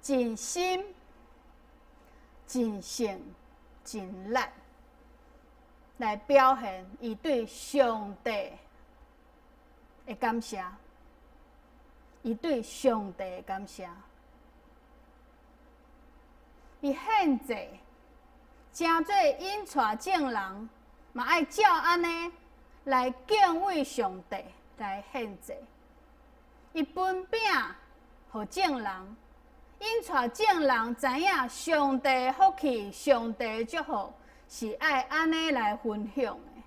盡心、盡性、盡力來表現伊對上帝的感謝，伊對上帝的感謝，伊獻祭，成做引帶眾人，嘛愛照按呢來敬畏上帝來獻祭。伊分餅予眾人。引帶眾人知影上帝的福氣、上帝的祝福是愛按呢來分享的。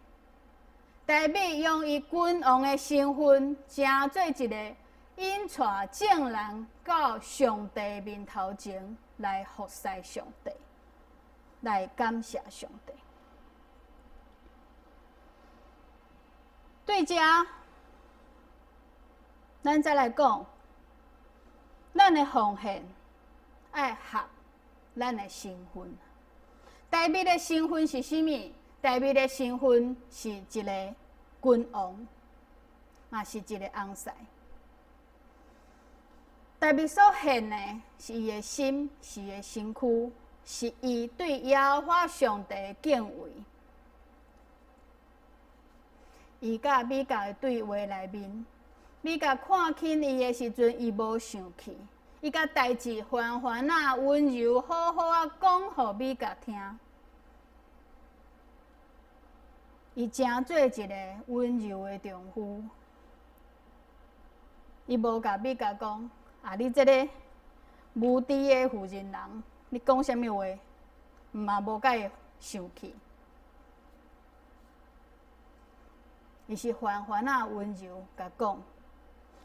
大衛用伊君王的身份，成做一个引帶眾人到上帝面頭前來服侍上帝，來感謝上帝。對這，咱再來講，咱的奉獻愛合咱的身份。大衛的身份是啥物？大衛的身份是一个君王，嘛是一个翁婿。大衛所獻的是伊的心，是伊的身軀，是伊對耶和華上帝的敬畏。伊佮米甲的對話內面，米甲看輕伊的時陣，伊無生氣，伊共代誌緩緩仔溫柔好好仔講予米甲聽。伊成做一个溫柔的丈夫，伊無共米甲講啊，你這个無知的婦人人，你講啥物話？嘛無共伊生氣，伊是緩緩仔溫柔共講。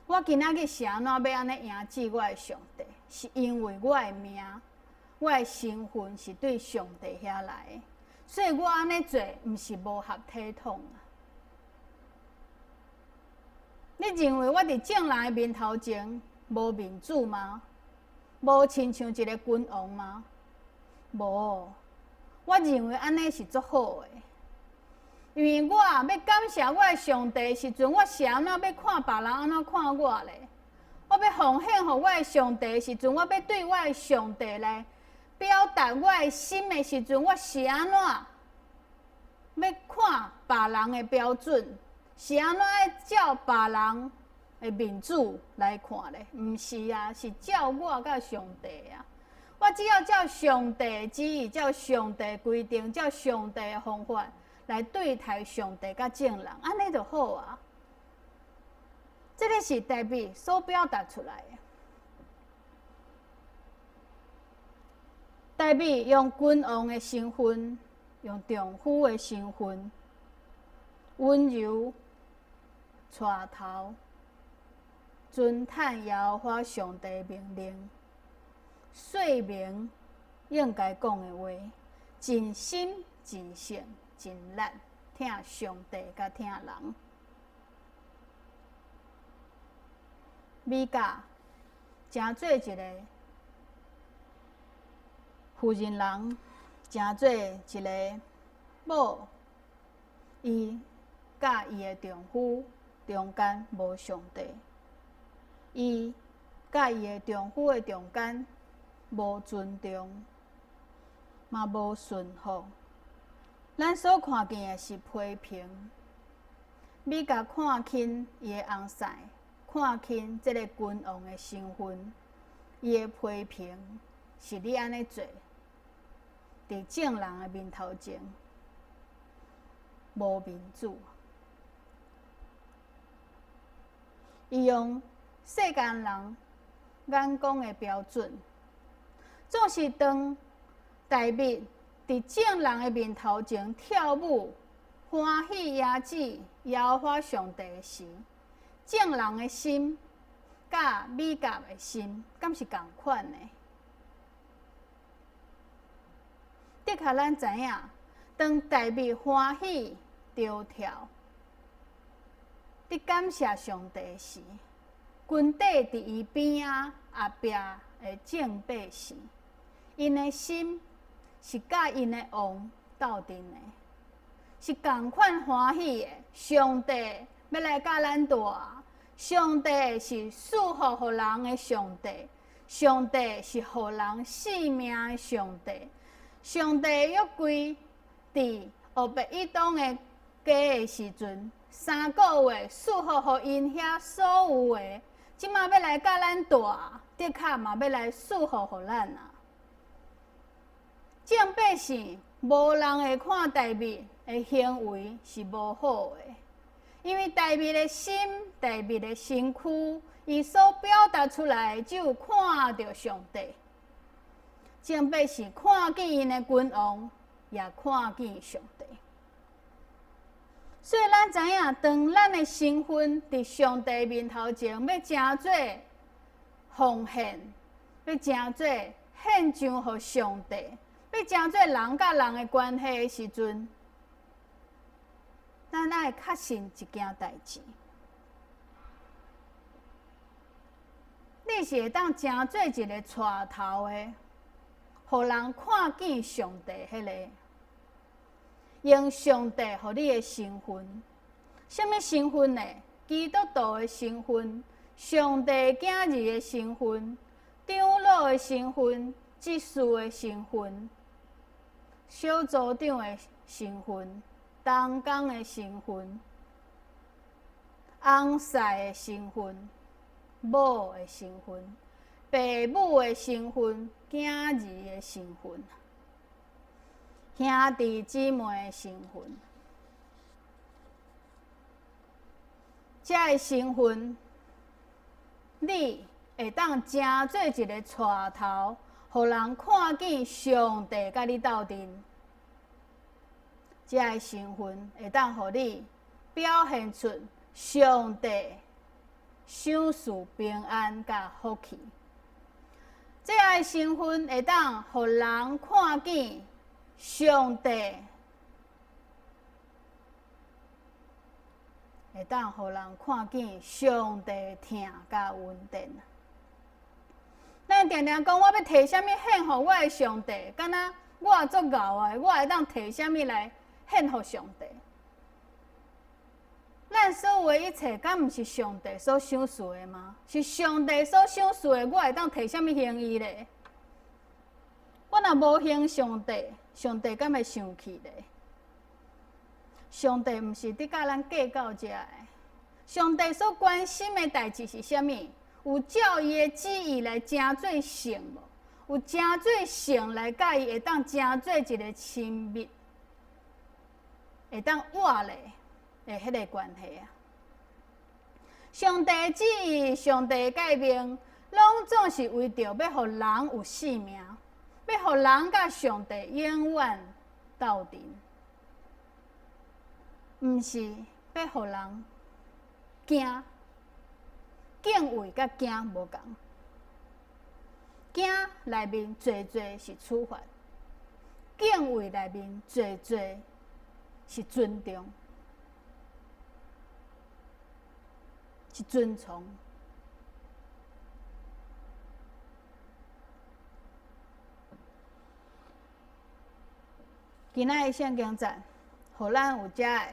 我今仔日是按怎欲按呢迎接我的上帝？是因為我的名、我的身份是對上帝遐來的，所以我按呢做，毋是無合體統啊！你認為我佇眾人的面頭前無面子嗎？無親像一個君王嗎？無，我認為按呢是足好的。因為我欲感謝我的上帝的時陣，我是按怎欲看別人按怎看我咧？我欲奉獻予我的上帝的時陣，我欲對我的上帝來表達我的心的時陣，我是按怎欲看別人的標準？是按怎愛照別人的面子來看咧？毋是啊，是照我佮上帝啊！我只要照上帝的旨意，照上帝的規定，照上帝的方法來對待上帝佮眾人，按呢就好啊。這个是大衛所表達出來的。大衛用君王的身份，用丈夫的身份，溫柔帶頭，遵趁耶和華上帝命令，說明應該講的話，盡心盡性盡力疼上帝佮疼人。米甲成做一个婦人人，成做一个某，伊佮伊的丈夫中間無上帝，伊佮伊的丈夫的中間無尊重，嘛無順服。咱所看見的是批評，米甲看輕伊的翁婿，看輕這个君王的身份，伊的批評是你按呢做，佇眾人的面頭前無面子。伊用世間人眼光的標準，總是當大衛佇眾人的面頭前跳舞，歡喜迎接耶和華上帝時，眾人的心佮米甲的心，敢是仝款的？的確，咱知影，當大衛歡喜著跳，佇感謝上帝時，軍隊佇伊邊仔後壁的眾百姓，𪜶的心是佮𪜶的王鬥陣的，是仝款歡喜的。上帝欲來佮咱蹛，上帝是賜福予人的上帝，上帝是予人性命的上帝。上帝約櫃佇俄別以東的家的時陣，3個月賜福予𪜶遐所有的，這馬欲來佮咱蹛，的確嘛欲來賜福予咱啊！眾百姓無人會看大衛的行為是無好的，因為大衛的心、大衛的身軀，伊所表達出來只有看著上帝。眾百姓看見𪜶的君王，也看見上帝。所以咱知影，當咱的身份佇上帝面頭前，欲成做奉獻，欲成做獻上予上帝，欲成做人佮人的關係的時陣，咱愛確信一件代誌：你是會當成做一个帶頭的，予人看見上帝彼个，用上帝予你的身份，啥物身份呢？基督徒的身份，上帝囝兒的身份，長老的身份，執事的身份，小組長的身份，同工的身份，翁婿的身份、某的身份、爸母的身份、囝儿的身份、兄弟姊妹的身份，这个身份，你會當成做一个帶頭，予人看見上帝佮你鬥陣。這个身份會當予你表現出上帝賞賜平安佮福氣。這个身份會當予人看見上帝，會當予人看見上帝疼佮恩典。咱定定講，我欲提啥物獻予我的上帝，敢若我足𠢕的，我會當提啥物來獻予上帝？咱所有的一切，敢毋是上帝所賞賜的嗎？是上帝所賞賜的，我會當提啥物還伊咧？我若無還上帝，上帝敢會生氣咧？上帝毋是佇佮咱計較這个，上帝所關心的代誌是啥物？有照伊的旨意來成做聖無？有成做聖來佮伊會當成做一个親密，會當活咧的彼个關係啊！上帝的旨意、上帝的誡命，攏總是為著欲予人有性命，欲予人佮上帝永遠鬥陣，毋是欲予人驚。敬畏佮驚無仝，驚內面濟濟是處罰，敬畏內面濟濟是尊重，是尊崇。今仔的聖經節，予咱有遮个，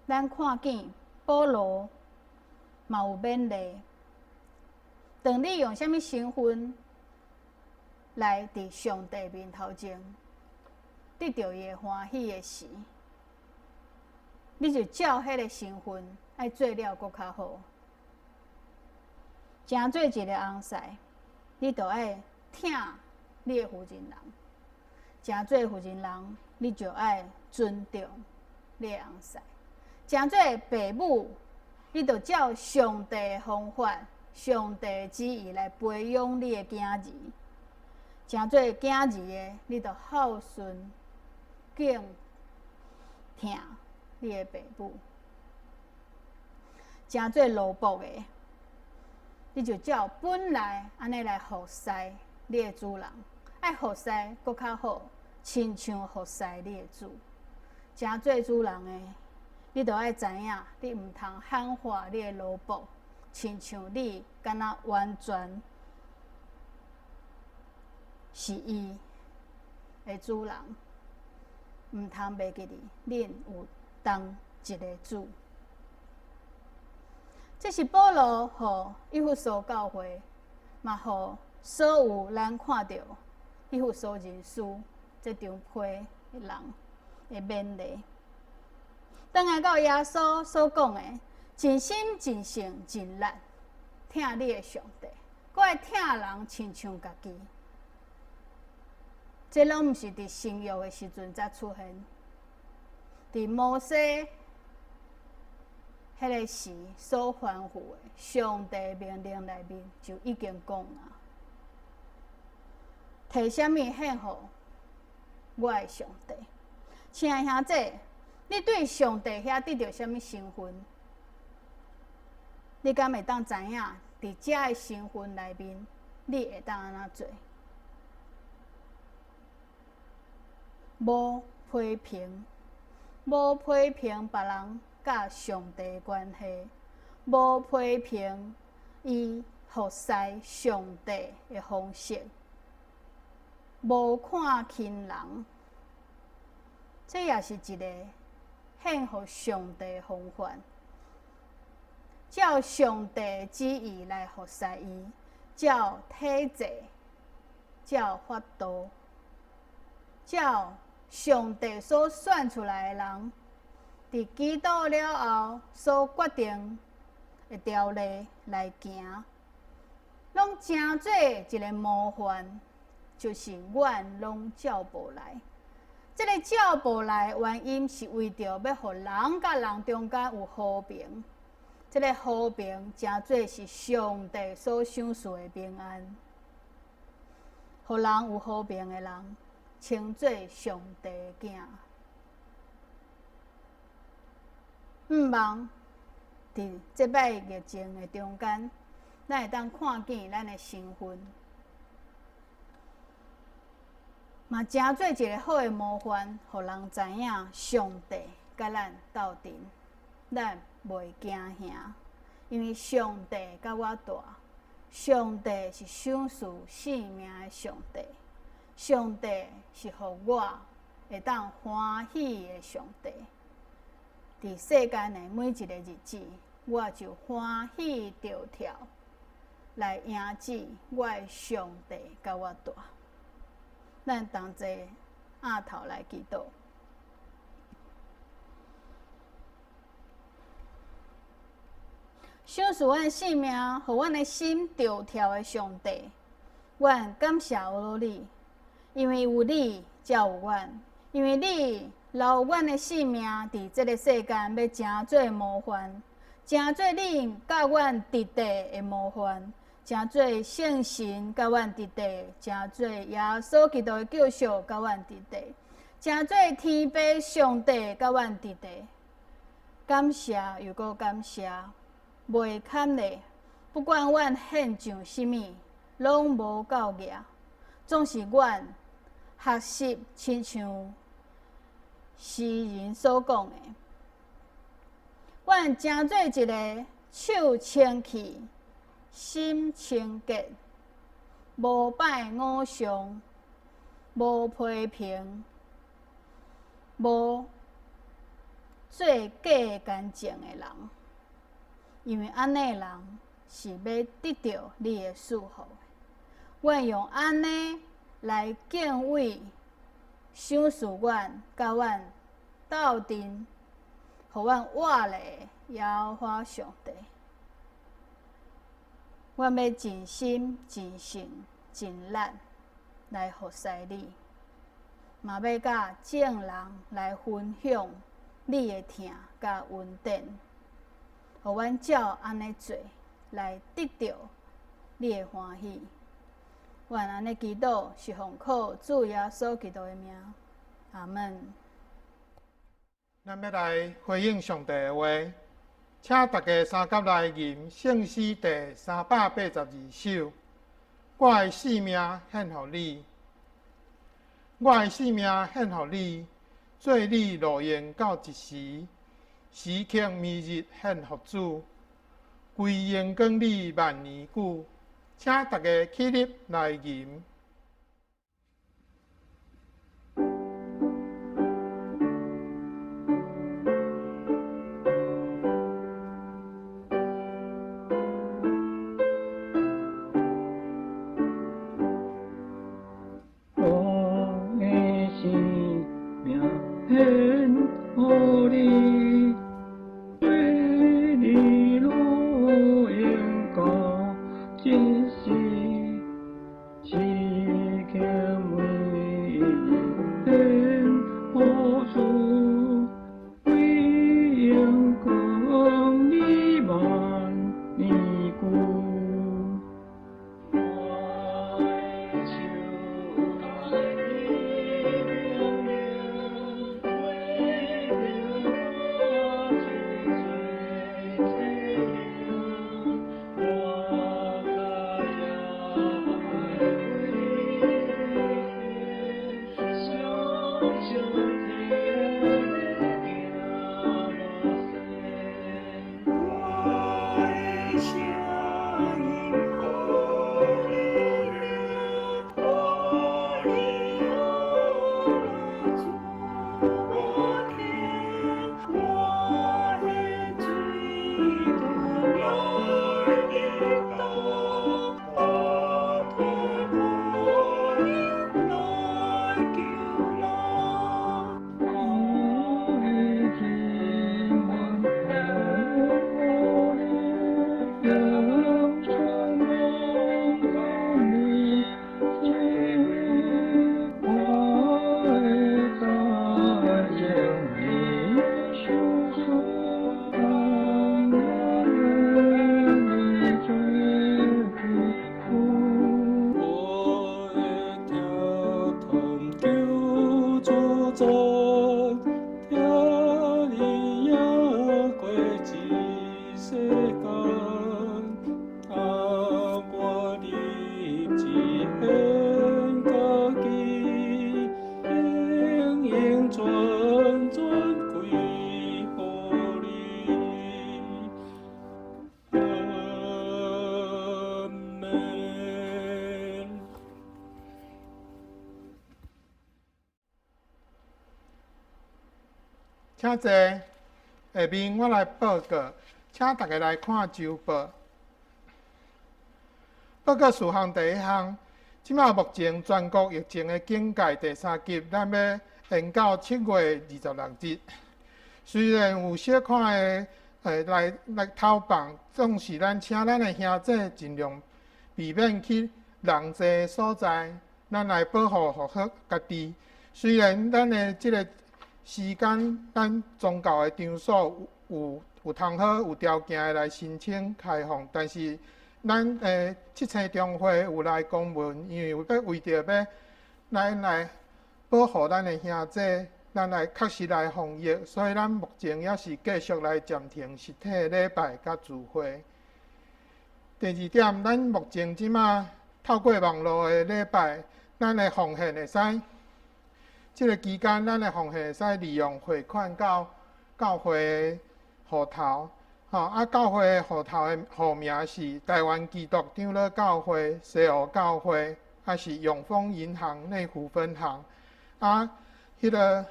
咱看見保羅嘛有勉勵。當你用啥物身份來佇上帝面頭前得著伊的歡喜的時，你就照彼个身份愛做了閣較好。成做一个翁婿，你就愛疼你的婦人人；成做婦人人，你就愛尊重你的翁婿；成做爸母，你就照上帝的方法、上帝的旨意來培養你的囝兒。成做囝兒的，你就孝順、敬、疼你的爸母。成做奴僕的，你就照本來按呢來服侍你的主人，愛服侍閣較好，親像服侍你的主。成做主人的，你著愛知影，你毋通喊話你的奴僕，親像你敢若完全是伊的主人，毋通袂記得，恁有同一个主。這是保羅予以弗所教會，嘛予所有咱看著以弗所人書這張批的人的勉勵。轉來到耶穌所講的，盡心盡性盡力疼你的上帝，閣愛疼人親像家己。這攏毋是佇新約的時陣才出現，佇摩西彼个時所吩咐的上帝命令內面就已經講啊，提啥物獻予我的上帝？親愛兄弟，你對上帝遐得著啥物身份？你敢會當知影？佇這个身份內面，你會當按怎做？無批評，無批評別人佮上帝的關係，無批評伊服侍上帝的方式，無看輕人，這也是一個獻予上帝的方法，照上帝的旨意來服侍伊，照體制，照法度，照上帝所選出來的人，佇祈禱了後所決定的條例來行，攏成做一个模範，就是阮攏照步來。這个照步來原因是為著欲予人佮人中間有和平。這个和平成做是上帝所賞賜的平安，予人有和平的人，稱做上帝的囝。毋望佇這擺疫情的中間，咱會當看見咱的身份，嘛成做一个好的模範，予人知影上帝佮咱鬥陣，咱袂驚嚇，因為上帝佮我蹛，上帝是賞賜性命的上帝，上帝是予我會當歡喜的上帝。佇世間的每一个日子，我就歡喜著跳，來迎接我的上帝佮我蹛。咱同齊奀頭來祈禱。賞賜阮性命，予阮的心著跳的上帝，阮感謝阿你，因為有你，才有阮，因為你留阮的性命佇這个世間，欲成做模範，成做恁佮阮弟弟的模範，成做聖神佮阮弟弟，成做耶穌基督的救贖佮阮弟弟，成做天父上帝佮阮弟弟。感謝又閣感謝，袂堪的，不管阮獻上啥物，攏無夠額，總是阮學習親像詩人所講的，阮成做一个手清氣、心清潔、無拜偶像、無批評、無做假乾淨的人，因為按呢的人是欲得著你的賜福的。阮用按呢來敬畏賞賜阮，佮阮鬥陣，予阮活咧耶和華上帝。阮欲盡心、盡性、盡力來服侍你，嘛欲佮眾人來分享你的疼佮恩典，予阮照按呢做，來得著你的歡喜。阮按呢祈禱，是奉靠主耶穌基督的名，阿們。咱欲來回應上帝的話，請大家三甲來吟聖詩第382首。我的性命獻予你，我的性命獻予你，做你路用到一時，時刻每日獻予主，歸榮光你萬年久。請大家起立來吟。我的生命獻予你，為你路用到這時，時刻每日獻予主，歸榮光你萬年久。我的手愛你命令，為著请坐。下面我来报告，请大家来看周报。报告事项第一项，这马目前全国疫情的警戒第三级，咱欲延到7月26日。虽然有小可的来来偷放，总是咱请咱的兄弟尽量避免去人济的所在，咱来保护好家己。虽然咱的这个时间，咱宗教的场所有通好有条件的来申请开放，但是咱的七星中会有来公文，因为有欲为著欲咱来保护咱的兄弟，咱来确实来防疫，所以咱目前犹是继续来暂停实体礼拜佮聚会。第二点，咱目前这马透过网路的礼拜，咱的奉献会使。这个期间，咱的奉献会使利用汇款到教会的户头，吼啊！教会的户头的户名是台湾基督长老教会西湖教会，抑是永丰银行内湖分行。啊，彼个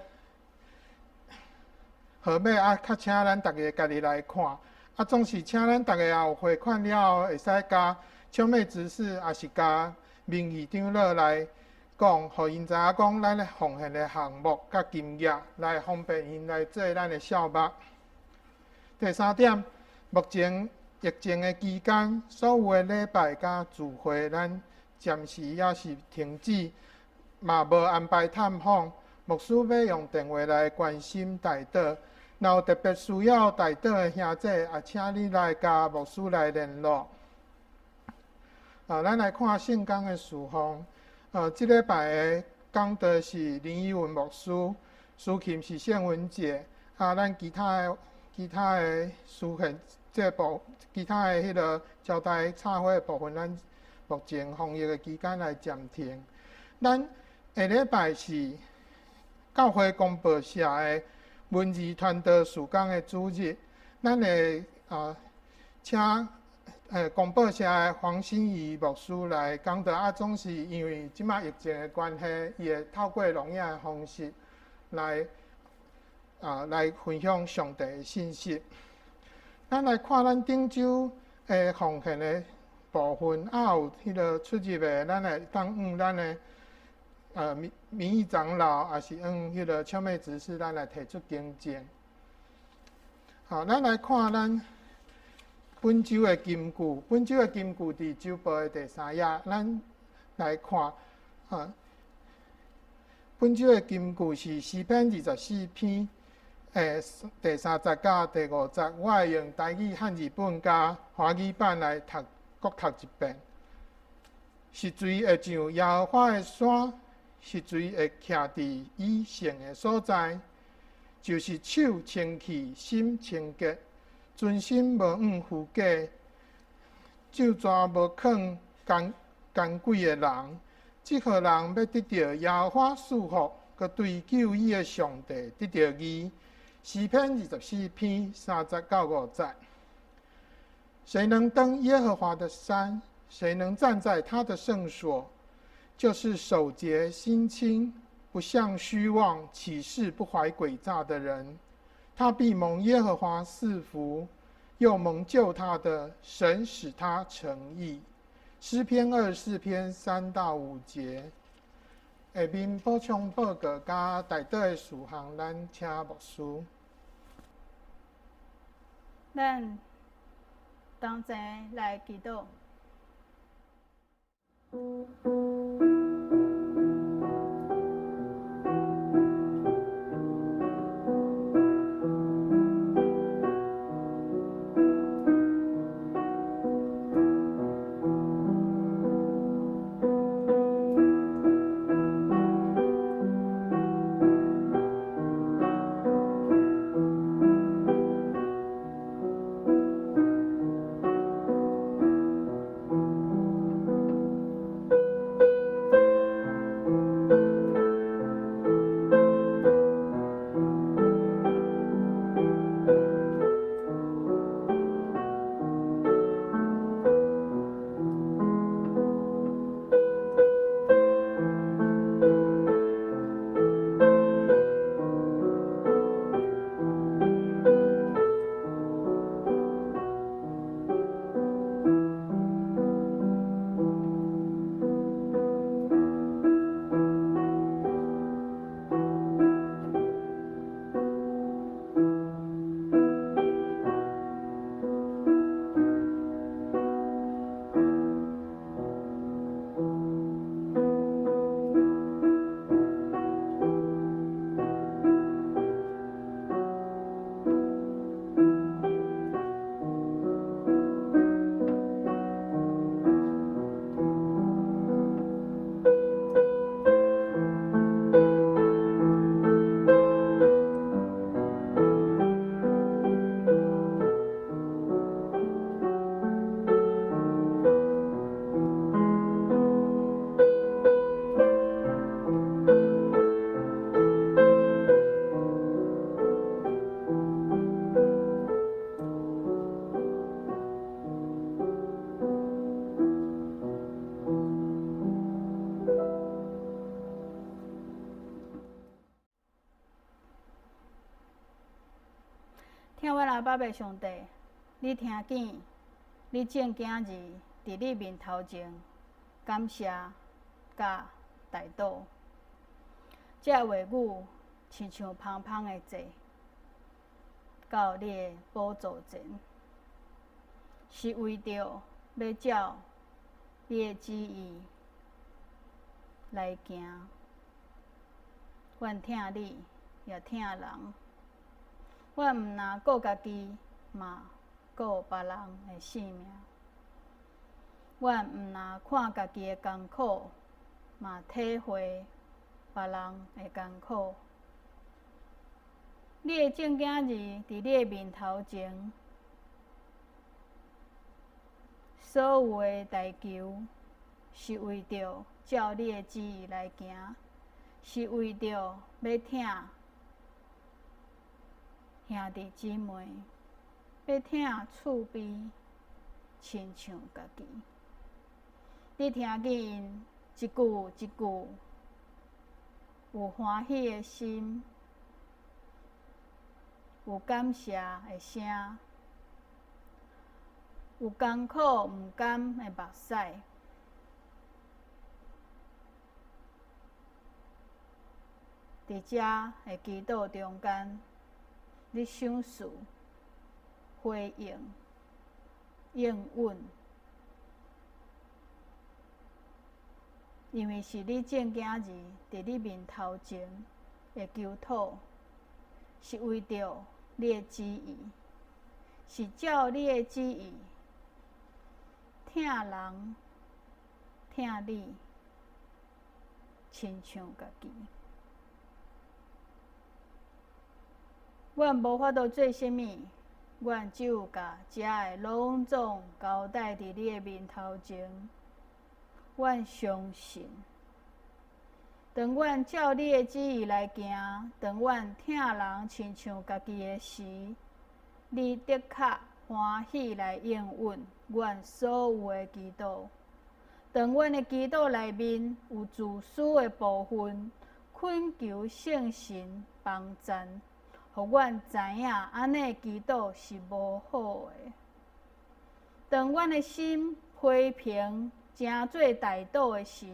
号码啊，较请咱逐家家己来看。啊，总是请咱逐家也有汇款了后，会使共秋妹执事，抑是共名誉长老来讲，予𪜶知影讲咱的奉献的项目佮金额，来方便𪜶来做咱的小目。第三点，目前疫情的期间，所有的礼拜佮聚会，咱暂时犹是停止，嘛无安排探访。牧师欲用电话来关心代祷，若有特别需要代祷的兄弟，也请你来佮牧师来联络。啊，咱来看圣工的事奉。这礼拜的讲道是林依文牧师，司琴是谢文姐。啊，咱其他的司献这部，其他的彼个招待插花的部分，咱目前防疫的期间来暂停。咱下礼拜是教会公报社的文字传道事工的主日，咱会请公报社的黄心怡牧师来讲道。啊，总是因为这马疫情的关系，伊会透过录影的方式来分享上帝的信息。咱来看咱顶周的奉献的部分，啊有彼个出入的，咱会当向咱的名誉长老，抑是向彼个秋妹执事，咱来提出更正。好，咱来看咱本周的金句，本周的金句伫周报的第三页，咱来看，本周的金句是诗篇24篇，第三节到第五节，我会用台语汉字本佮华语版来读，阁读一遍。是谁会上耶和华的山？是谁会徛伫伊圣的所在？就是手清气、心清洁，存心无向虚假，咒诅无囥奸奸诡的人。这号人欲得著耶和华赐福，阁对救伊的上帝得著义。诗篇24篇3节到5节。谁能登耶和华的山？谁能站在他的圣所？就是手洁心清，不向虚妄起誓，不怀诡诈的人。他必蒙耶和华赐福，又蒙救他的神使他成义。诗篇24篇3到5节。下面补充报告佮代祷的事项，咱请牧师。咱同齐来祈祷。疼阮阿爸父上帝，你聽見你眾囝兒佇你面頭前感謝佮代禱，這話語親像芳芳的祭，到你的寶座前，是為著欲照你的旨意來行。阮疼你，也疼人。阮毋但顧家己，嘛顧別人的性命。阮毋但看家己的艱苦，嘛體會別人的艱苦。你的眾囝兒佇你的面頭前，所有的代求，是為著照你的旨意來行，是為著欲疼兄弟姊妹，欲疼厝邊，親像家己。你聽見𪜶一句一句有歡喜的心，有感謝的聲，有艱苦毋甘的目屎。佇遮的祈禱中間，你賞賜、回應、應允，因為是你眾囝兒佇你面頭前的求討，是為著你的旨意，是照你的旨意，疼人、疼你，親像家己。阮無法度做啥物，阮只有共遮的攏總交代佇你的面頭前。阮相信，當阮照你的旨意來行，當阮疼人親像家己的時，你的確歡喜來應允阮所有的祈禱。當阮的祈禱內面有自私的部分，懇求聖神幫贊，予阮知影按呢祈禱是無好的。當阮的心批評成做代禱的時，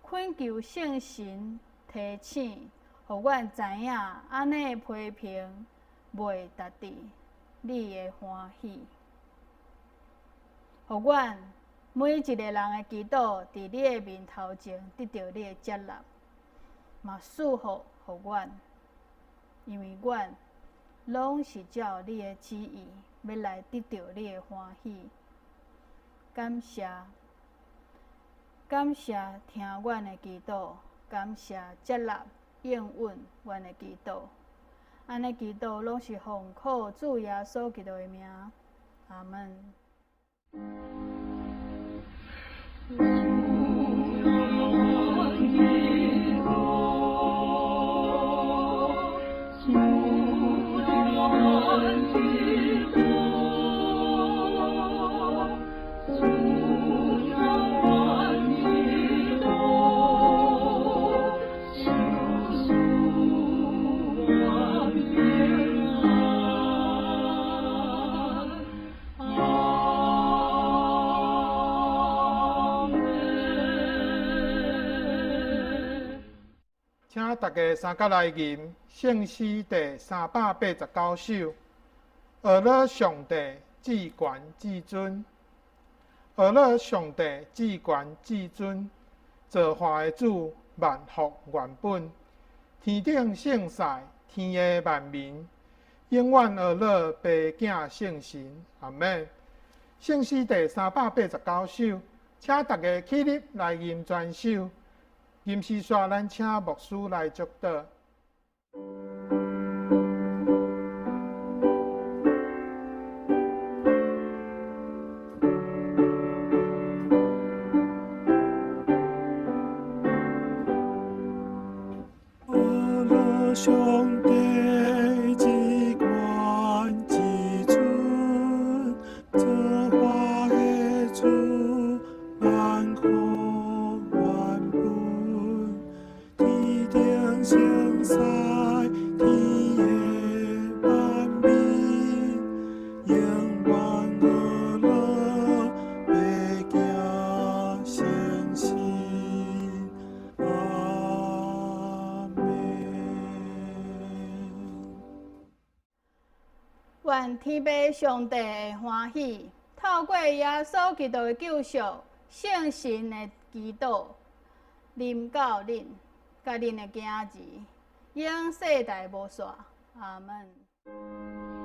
懇求聖神提醒，予阮知影按呢批評袂達至你的歡喜。予阮每一個人的祈禱，佇你的面頭前得著你的接納，嘛賜福予阮，因為阮攏是照你的旨意，欲來得著你的歡喜。感謝，感謝聽阮的祈禱，感謝接納應允阮的祈禱。按呢祈禱攏是奉靠主耶穌基督的名，阿們。請大家三甲來吟聖詩第389首，學樂上帝至懸至尊，學樂上帝至懸至尊，造化的主萬福原本，天頂聖賽，天的萬民，永遠學樂爸囝聖神，阿們。聖詩第389首，請大家起立來吟全首。吟詩煞，咱請牧師來祝禱。阿拉上帝至懸至尊，造化的主萬福原本，天頂聖賽，願天父上帝的歡喜，透過耶穌基督的救贖、聖神的祈禱，臨到恁，佮恁的囝兒，永世代無煞。阿門。